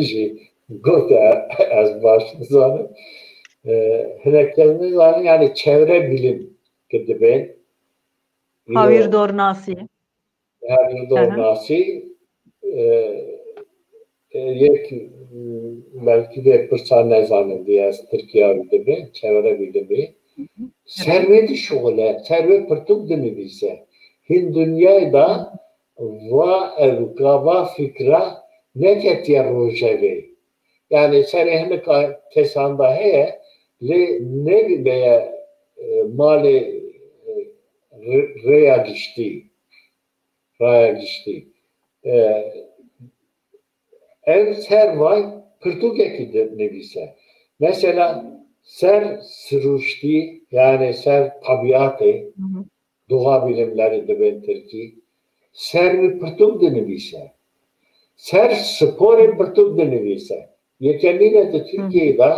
jî gote, ez baş nizanim. E, hinek kes nizanin, yani çevre bilim ki dibên. Hawîrdornasî. Her Hı hı. Nasî, e, e, yek, m, belkî vê pirsa nezanin diye ez Tirkiya wî dibe, çevre bilimi. Hı hı. Ser wê dişuxule, ser wê pirtûk dinivîse. Hin dinyayê de va evka, va fikra neketiye rojevê. Yani serê hinek kesan de heye, lê nebibeye, e, malê, e, rê-, rêya giştî. Raya giştî. E, ev ser vay pirtûkekî dinivîse. Mesela ser siruştî, yani ser tabiatê, Hı hı. doğa bilimleri dibên tirkî, ser wî pirtûk dinivîse. Ser sporê pirtûk dinivîse. Yekemîn e di Tirkiyeyê de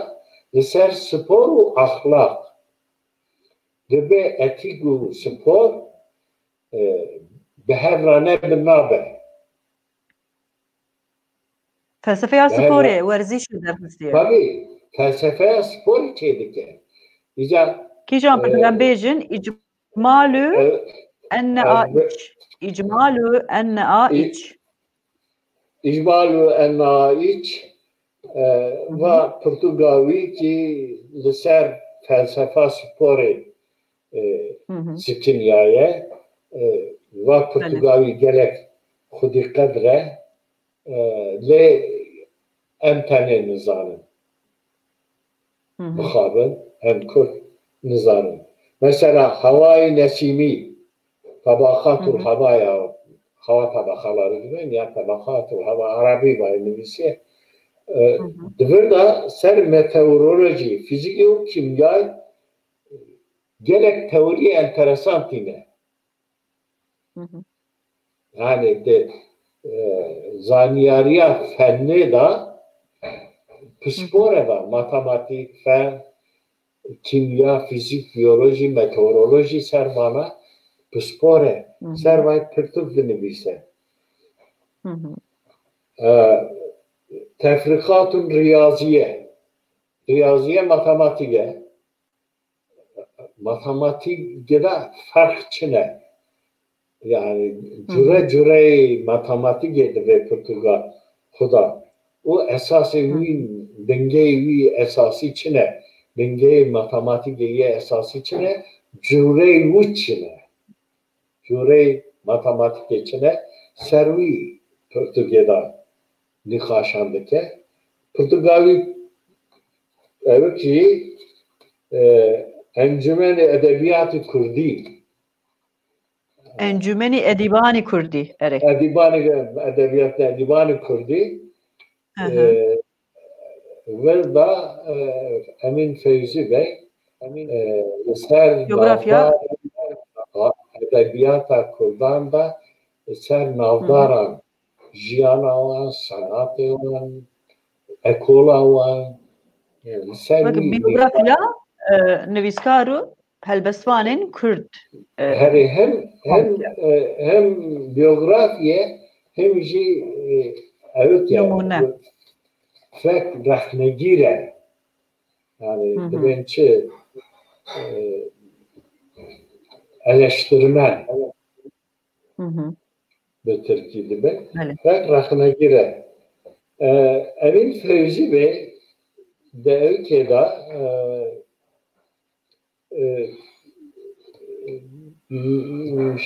li ser spor û exlaq. Dibe etîk û spor, e, bi hev re ne bi nabe. Felsefeya sporê, werzîşê derxistiye. Tabii, felsefeya sporê çêdike. Îca Kîjan e, em bêjin, îcmalu e, enne a iç. Îcmalu enne a iç. Îcmalu enne a iç, e, va pirtûka wî kî li ser felsefa sporê e, sikiniyaye. E, va pirtûka wî gelek xwedî qedir e. E, lê em tenê nizanin. Mixabin, em Kurd nizanin. Mesela hewayê nesîmî, tebaxatul hewaya, hewa tabakaları dibên ya tebaxatul hewa, erebî vayê nivîsiye. E, di vir de ser meteorolojî, fîzîkê û kîmyayê gelek teoriyê enteresan tîne. Yanî di e, zanyariya fennê de pispor e va, matematîk, fen, kîmya, fîzîk, biyolojî, meteorolojî ser vana pispor e. Ser vay pirtûk dinivîse. E, tefrîqatun riyaziye. Riyaziye matematîk e. Matematîkê de ferq çi ne? Yani cure cureyê matematîkê divê pirtûka xwe de. Û esasê wî, bingeyê wî esasî çi ne? Bingeyê matematîkê yê esasî çi ne? Cureyê wî çi ne? Cureyê matematîkê çi ne? Ser wî pirtûkê de nîqaşan dike. Pirtûka wî ew jî e, Encûmenê Edebiyatê Kurdî. Encûmenê Edîbanê Kurdî, erê. Edîbanê, Edebiyatê Edîbanê Kurdî. E, Vir da e, Emîn Feyzî Bey, Emîn, e, li ser Coğrafya. Navdar, edebiyata Kurdan da li ser navdaran, jiyana wan, sanatê wan, ekola wan, e, li ser Wek wî biyografya, e, nivîskar û helbestvanên Kurd. E, Herê hem hem e, hem biyografiye hem jî e, ew ke Nimûne. Fek rexnegîr e. Yani Hı hı. dibên çi e, eleştirmen Hı hı. bi Tirkî dibe. Belê. Fek rexnegîr e. E, Emîn Fewzî Bey di ewkê de e, e,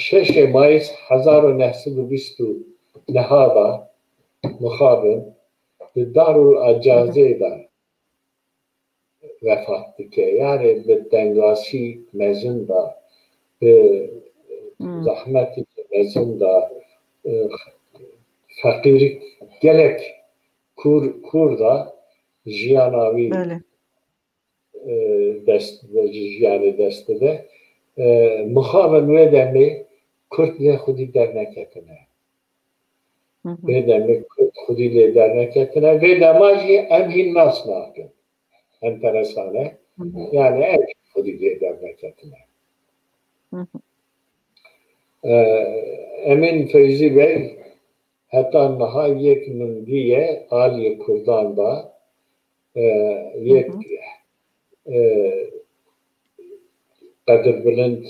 şeşê Mayıs hezar û neh sed û bîst û neh de mixabin di Darul Acazê de vefat dike. Yani bi tengasî mezin de, bi Hmm. zehmetî mezin de, e, feqîrî gelek kûr, kûr de jiyana wî Belê. e, dest, jiyanê dest dide. E, mixabin wê demê Kurd lê xwedî derneketine. Hı hı. Vê demê Kurd xwedî lê derneketine. Vê dema jî em hîn nas nakin. Enteresan e. Hı hı. Yani ev jî xwedî lê derneketine. Hı hı. E, Emîn Feyzî Bey heta niha yek min dîye aliyê Kurdan da, e, yek, Hı hı. e, qedirbilind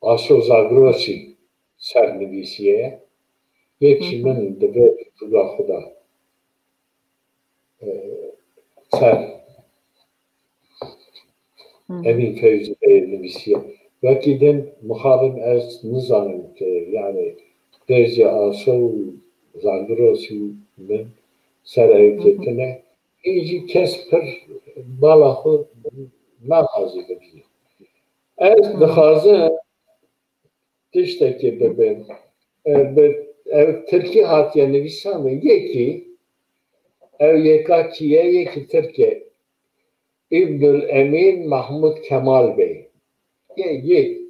Aso Zagrosî ser nivîsiye. Yek jî Hı hı. min divê pirtûka xwe de, e, ser Hı hı. Emîn Feyzî Bey nivîsiye. Wekî din mixabin ez nizanim ki, yani Dêrcê Aso û Zagrosî min ser ew Hı hı. ketine. Hîn jî kes pir bala xwe naxwazî bibîne. Ez Hı. dixwazim tiştekê bibim. E, bi, ev tirkî hatiye nivîsandin. Yekî, ew yeka kî ye, yekî tirk e. Îbnül Emîn Mahmud Kemal Bey. Yê, yê,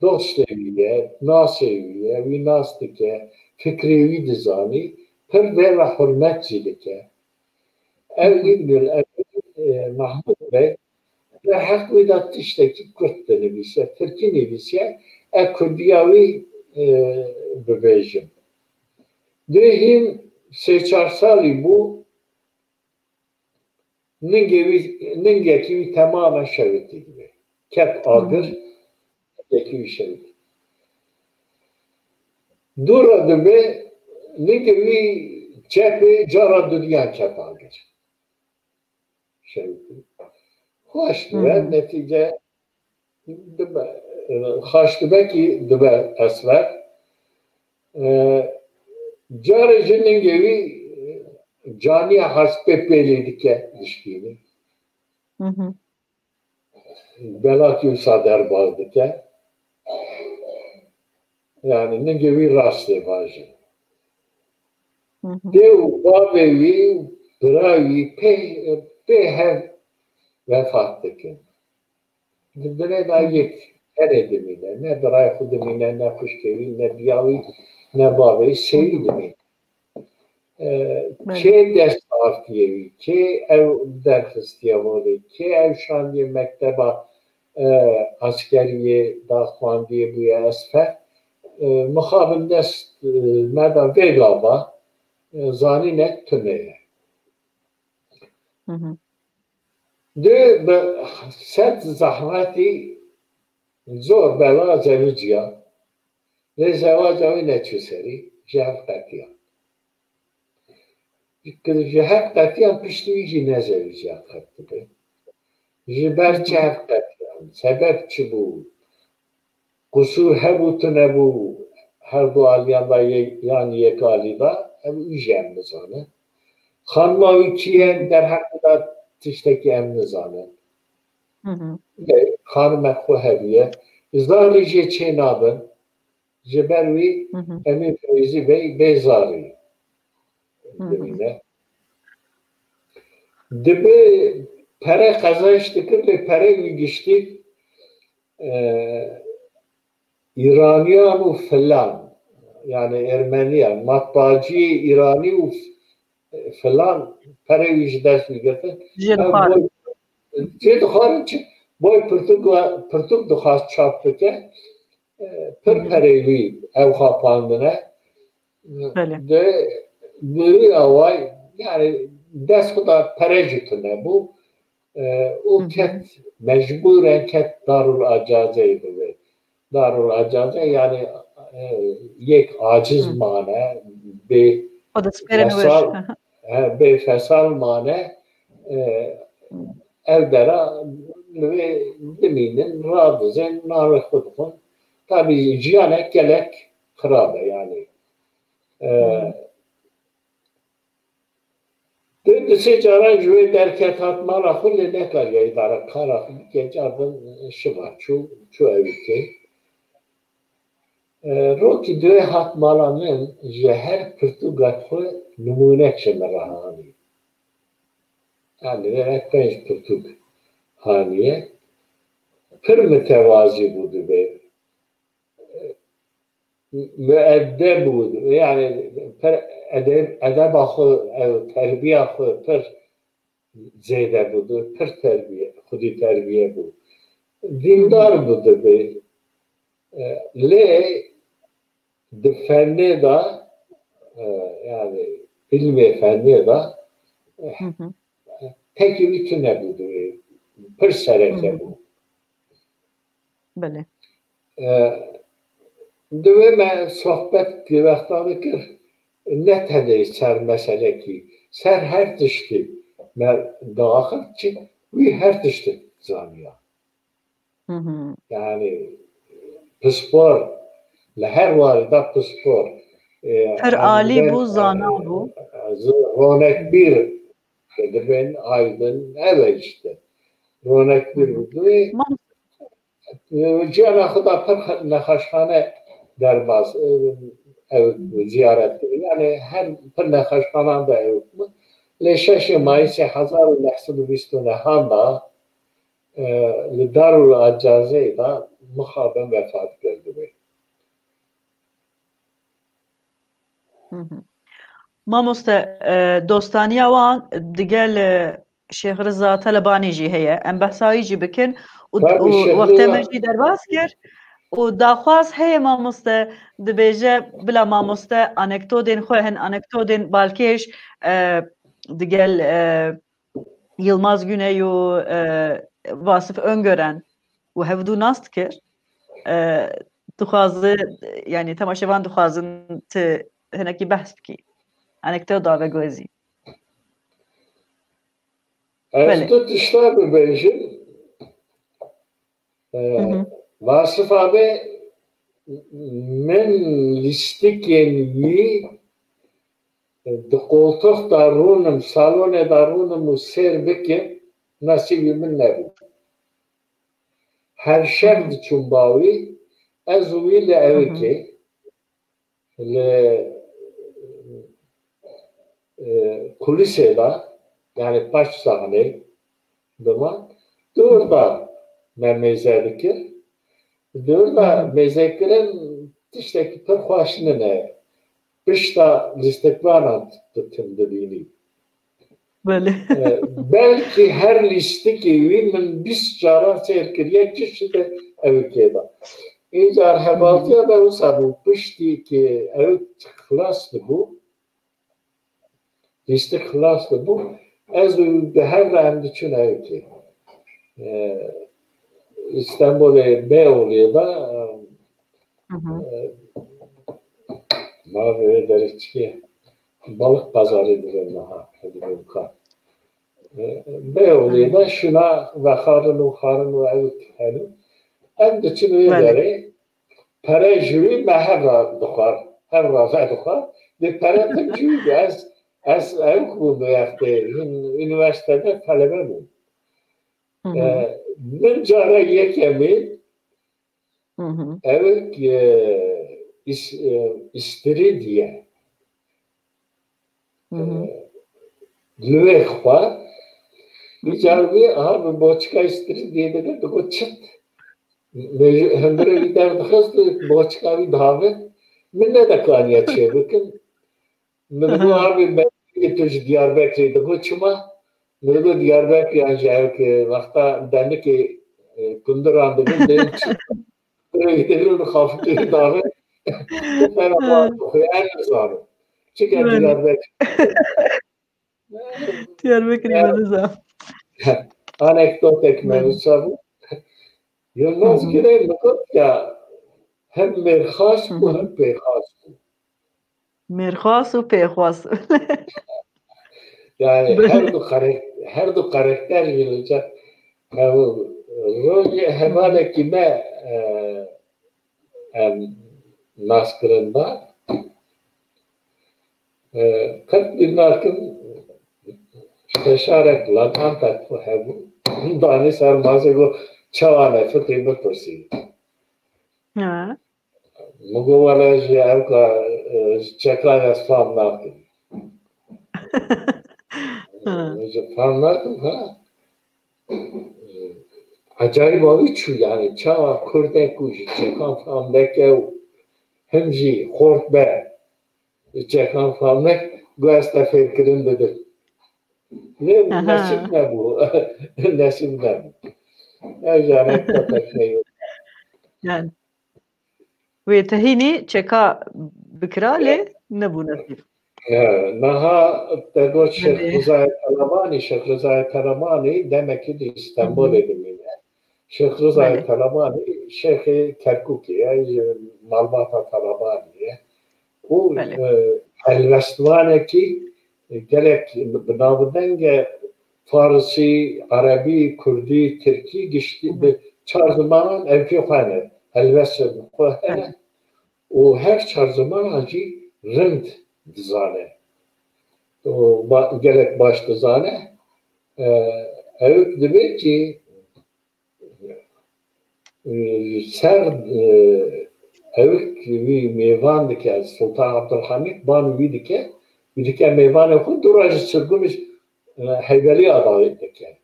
dostê wî ye, nasê wî ye, wî nas dike, fikrê wî dizanî, pir vê re hurmet jî dike. Ev Hı hı. Îbnül Ebi, e, Mahmud Bey, derheq wî de tiştekî kurt dinivîse, tirkî nivîse, e, kurdiya wî, e, bibêjim. Dê hîn sê çar salî bû, ningê wî, ningekî wî temame şewitî dibe. Ket Hı hı. agir, ningekî wî şewitî. Dû re dibe, ningê wî çepê cara dudiyan ket agir. Şewitî. Xweş dibe, Hı hı. netîce dibe, e, xaş dibe kî dibe esver. E, carê ji ningê wî, e, caniya hespê pêlê dike dişkînî. Hı hı. Belakî wisa derbas dike. Yani ningê wî rastê vajî. Hı hı. Dê û bavê wî û bira wî pê, pê hev vefat dikin. Di binê de Hı hı. yek tenê dimîne. Ne birayê xwe dimîne, ne xwişkê wî, ne diya wî, ne bavê wî, sêwî dimîne. E, Belê. Kê dest avtiye wî, kê ew derxistiye holê, kê ew şandiye mekteba, e, eskeriyê da xwandiye bûye esfer. E, mixabin dest, e, me de vê gava, e, zanînek tune ye. Hı hı. Dê bi sed zehmetî zor bela zewiciya. Lê zewaca wî neçû serî, ji hev qetiyan. Ji hev qetiyan piştî wî jî nezewiciya qet dibe. Ji ber çi hev qetiyan? Sebeb çi bû? Qusûr hebû, tune bû, her du aliyan da ye-, yan yek alî da, ev wî jî em nizanin. Xanima wî kî ye, derheqê da tiştekî em nizanin. Hı hı. Lê xanime xwe hebûye. Zarî jê çê nabin. Ji ber wî Hı hı. Emîn Feyzî Bey bê zarî Hı hı. dimîne. Dibe pere qezenç dikir, lê perê wî giştî, e, Îraniyan û filan, yani Ermeniyan, matbaaciyê Îranî û f-, filan perê wî ji dest wî girtin. Jê Ev dixwar. boy-, jê dixwarin çi? Boy pirtûk, pirtûk dixwast çap bike. E, pir Hı hı. perê wî ew xapandine. Belê. Di, di wî away, yani dest xwe da pere jî tune bû. E, û Hı hı. ket, mecbûren ket Darul Acazeyê bibe. Darul Acaze yani, e, yek aciz Hı. mane, bê Xwe destpêrên wir. fesal, he, bê fesal mane, e, Hı. ev dera li wê dimînin, radizên, navê xwe dixwin. Tabî jiyanek gelek xirab e yani. E, Hı hı. Dê du sê caran ji wê derket hat mala xwe, lê nekariye îdare kara xwe bike, cardin şiva çû, çû ewikê. E, rokî duê hat mala min, ji her pirtûka xwe nimûnek ji min re hanî. Yani, vê pênc pirtûk haniye. Pir mitewazî bû dibê. Muedeb bû, yani, per-, edeb-, edeba xwe, ew, terbiya xwe pir zêde bû, pir terbiye, xwedî terbiye bû. Dîndar bû dibê. E, lê di fennê de, e, yani, ilmê fennê de, e, Hı hı. tekî wî tune bû dibê. Pir sereke Hı hı. bû. Belê. E, Divê me sohbet di wexta dikir, ne tenê ser meselekî, ser her tiştî me diaxift çi, wî her tiştî zaniya. Hı hı. Yani pispor, li her warî de pispor. E, Pir alî bû, zana bû. Ronekbîr, dibên Aydin, ev e işte. Ronekbîr Hı hı. bû. Duyê, Mam- e, ciyana xwe da pir nexweşxane derbas, e, ew ziyaret kir. Yani her pir nexweşxanan da ew bû. Lê şeşê Mayîsê hezar û neh sed û bîst û nehan da, e, li Darul Acazeyê da mixabin vefa dikir dibê. Mamoste, e, dostaniya wan digel, e, Şêx Riza Telebanî jî heye. Em behsa wî jî bikin û, û wextê me jî derbas kir. Û daxwaz heye mamoste, dibêje bila mamoste anekdotên xwe, hin anekdotên balkêş, e, digel, e, Yilmaz Güney û, e, Vasif Öngören û hevdû nas dikir. E, dixwaze, yani temaşevan dixwazin tu hinekî behs bikî. Anekdota vegozî. Ez Belê. du tişta bibêjim. E, Hı hı. Vasif abi, min lîstikên wî di qoltix de rûnim, salonê de rûnim û sêr bikim, nesîbî min nebû. Her şev diçûm ba wî, ez û wî li Hı hı. Ewikê, li, e, kulîsê de, yani paş sahnê, dima, dûr de me mêze dikir. Dûr de Hı hı. mêzekirin tiştekî pir xweş nine. Pişta lîstikvanan tu tim dibînî. Belê. E, belkî her lîstikê wî min bîst caran sêr kiriye, çi şide Ewikê de. Încar hevaltiya me wisa bû, piştî ki Ewik xilas dibû, lîstik xilas dibû, ez û bi hev re em diçûn Ewikê. E, Îstanbulê Beyoğlu'ya da, Hı hı. e, navê wê derê çi ye? Balık pazarı dibê niha, dibê wika. E, Beyoğlu'ya da şuna vexarin û xarin û Ewik hene. Em diçin wê Belê. derê, pere ji wî me hev re dixwar, hev re vedixwar. Dê pere tim ji wî bû. Ez, ez Ewik bûm wê wextê, hîn unîversîtede telebe bûm. Hı hı. E, min cara yekemî Hı hı. Ewik, e, îs-, e, îstiridî ye. Hı hı. E, li wê xwe, Hı hı. îcar wî, aha, bi boçika îstiridiyê dide, digot çit. Mê-, hundirê wî derdixist, boçika wî dihavêt. Min nedekaniya çê bikim. Min digot, Aha. "Abi, belkî tu ji Diyarbekirê." Digot, "Çima?" Min digot, "Diyarbekiriyan ji ew ki wexta denikê, e, kundiran dibin, dê çi? Dibin xafitê dabe." Fena Ha. xwe ez nizanim. Çike Belê. Diyarbekir. Diyarbekirê Ya. me nizanim. Anekdotek me Belê. wisa bû. Yilmaz Hı hı. Güney min got ya, hem mêrxas bû, Hı hı. hem pêxas bû. Mêrxas û pêxwas. Yani Belê. her du karak-, her du karakter jî li ca-, ew, rojê hevalekî me, e, em nas kirin ba. E, qet bîr nakim, steşarek Lakantek xwe hebû. Danî ser masê got, "Çawa ne, fikrê min pirsî." Ha. Min got, "Wele ji ew ka, e, ji çekan ez fam nakim." Ha. Ji fam nakim, ha. Ecayîba wî çû, yani çawa kurdek û ji çekan fam neke û him jî xort be, çekan fam neke, got, "Ez te fêrkirin didim." Lê Aha. nesîb nebû. Nesîb nebû. Ev jî anekdota pek heye. Yani. Wê te hînî çeka bikira lê nebû nesîb. He, niha te got Şêx Belê. Rizayê Telebanî, Şêx Rizayê Telebanî demekî di Hı hı. Îstanbulê dimîne. Şêx Rizayê Belê. Telebanî şêxê Kerkûkê ye, ji malbata Telebanî ye. Û, Belê. e, helbestvanekî, e, gelek bi navdeng e, Farisî, Erebî, Kurdî, Tirkî, giştî, Hı hı. bi çar zimanan ew pê xwe ne, helbestên xwe hene. Evet. Û her çar zimanan jî rind dizane. Û ba-, gelek baş dizane. E, ew dibê ki, e, ser, e, ew wî mêvan dike, Sultan Abdulhamîd ban wî dike, wî dike mêvanê xwe, dû re ji sirgûnê, e, Heybeliya dawet dike.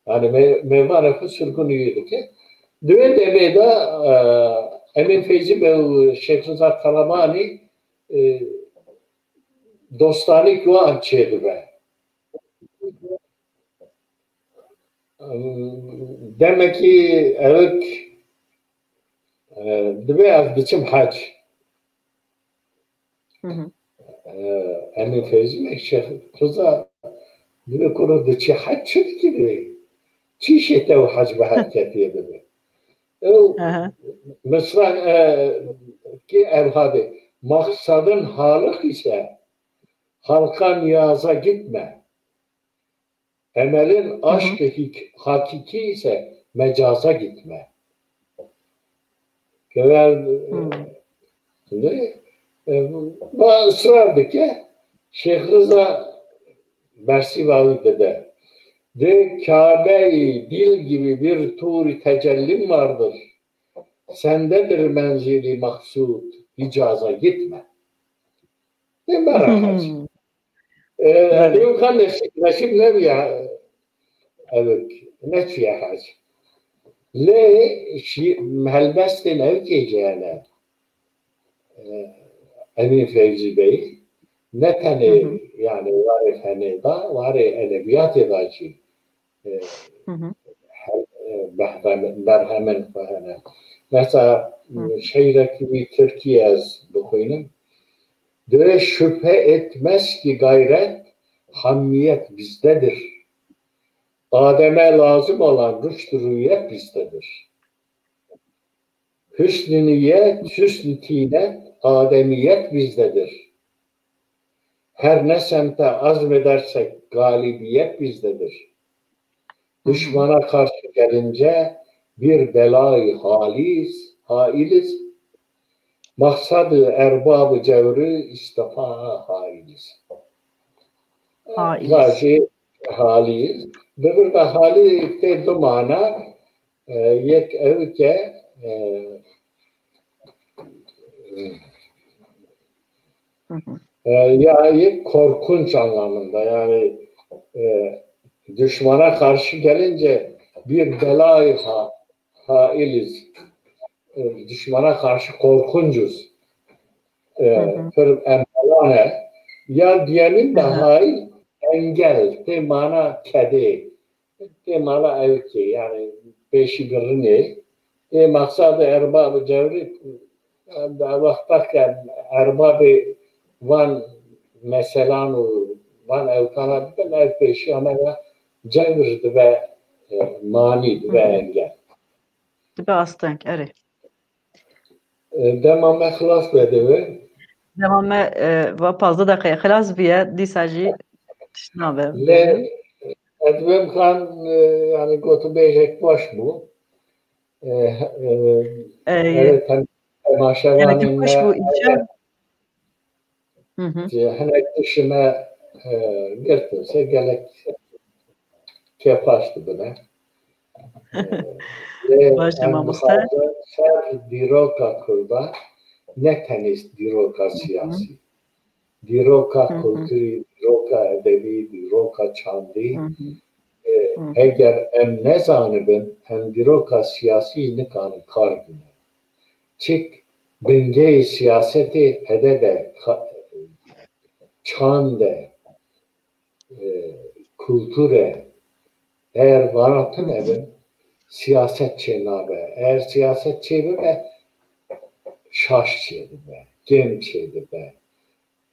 Yani me-, mêvanê xwe sirgûnê wî dike. Di wê demê de, e, Emîn Feyzî Bey û Şêx Riza Karamanî, e, dostanîk wan çêdibe. Demekî ewik, e, dibê ez biçim hec. Hı hı. E, Emîn Feyzî Bey, Şêx Riza, dibê kuro diçî hec çi dikî dibê? Çi şê te û hec bi hec ketiye dibê? Ew Aha. misra, e, ki ev hadê, maksadın halık ise halka niyaza gitme. Emelin Hı hı. aşkı hik-, hakiki ise mecaza gitme. Kevin, Hmm. ne? E, bu, bu ısrar dike, Şêx Riza bersîva wî dide. De Kabe-i dil gibi bir turi tecellim vardır. Sendedir menzili maksud, Hicaz'a gitme. Ne merak et. E, Belê. Dê weka neşî-, neşîb nebiya ewik, neçiye hec. Lê şî-, helbestên ewikê jî hene. E, Emîn Fevzî Bey, ne tenê, Hı hı. yani, warê fenê da, warê edebiyatê da jî, e, Hı hı. her, e, behremin, behremin xwe hene. Mesela, Hı. şeîrek wî Tirkî ez bixwînim. Dibe şüphe etmez ki gayret, hamiyet bizdedir. Ademe lazım olan rüşt-ü rüyet bizdedir. Hüsn-ü niyet, hüsn-ü tinet, ademiyet bizdedir. Her ne semte azmedersek galibiyet bizdedir. Hı hı. Düşmana karşı gelince bir belayı haliz, hailiz. Maksadı erbabı cevri istifa hailiz. Hailiz. Lajê haliz. Bi vir de halî tê du mana, e, yek ew ke, e, Hı hı. e, ya yek korkunç anlamında, yani, e, düşmana karşı gelince bir belayı ha-, hailiz. E, düşmana karşı korkuncuz. E, Hı hı. pir em belan e. Ya diyemin de Hı hı. hail engel, tê mana kedê. Tê mana ewkê, yani pêşî birinê. Tê maqsadê erbabê cewrî, wexta ke erbabê van meselan û van ewkana dibin, ev pêşiya me ya cewr dibe, e, manî dibe Hı hı. engel. Dibe asteng, erê. E, dema me xilas be dibe. Dema me, e, va pazdeh deqeyê xilas biye, dîsa jî tişt nabe. Lê, e, ez dibêm kan, e, yani gotûbêjek baş bû. E, e, Ey, evet, hem temaşevanên gelekî xweş me, bû îşev. Hı hı. Ji hinek tiştine, e, girtin se gelek kêfxweş dibine. E, lê Baş e, em mamoste. Dixwazin ser dîroka Kurda, ne tenê dîroka Hı hı. siyasî. Dîroka Hı hı. kulturî, dîroka edebî, dîroka çandî, Hı hı. e, Hı hı. eger em nezanibin, em dîroka siyasî nikarin kar bînin. Çik bingeyê siyasetê edeb e, ka-, çand e, e, kultur e. Eger vana tune bin, siyaset çênabe. Eger siyaset çêbibe, şaş çêdibe, kêm çêdibe.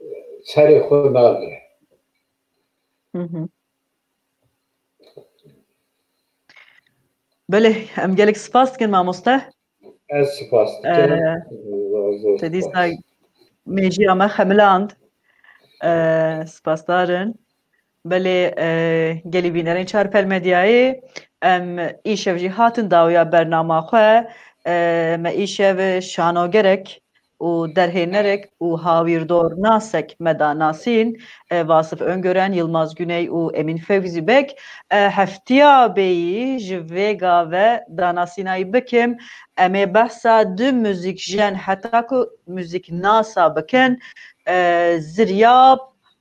E, serê xwe nagire. Hı hı. Belê, em gelek spas dikin mamoste. Ez spas dikim. Ee, Zor zor te dîsa spas. Mêjiya me xemiland. Ee, spasdar in. Belê, ee, gelî bînerên Çarpel Medyayê, em îşev jî hatin dawiya bernama xwe. Ee, me îşev şanogerek û derhênerek û hawîrdornasek me da nasîn, e, Vasif Öngören, Yilmaz Güney û Emîn Fevzî Beg. E, heftiya bêyî ji vê gave danasînayî bikim. Em ê behsa du muzîkjen heta ku muzîknasa bikin, e, Ziryab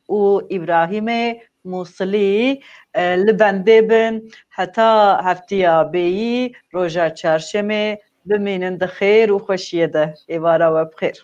û Îbrahîmê Mûsilî, e, li bendê bin heta heftiya bêyî, roja çarşemê. Bimînin di xêr û xweşiyê de. Êvara we bi xêr.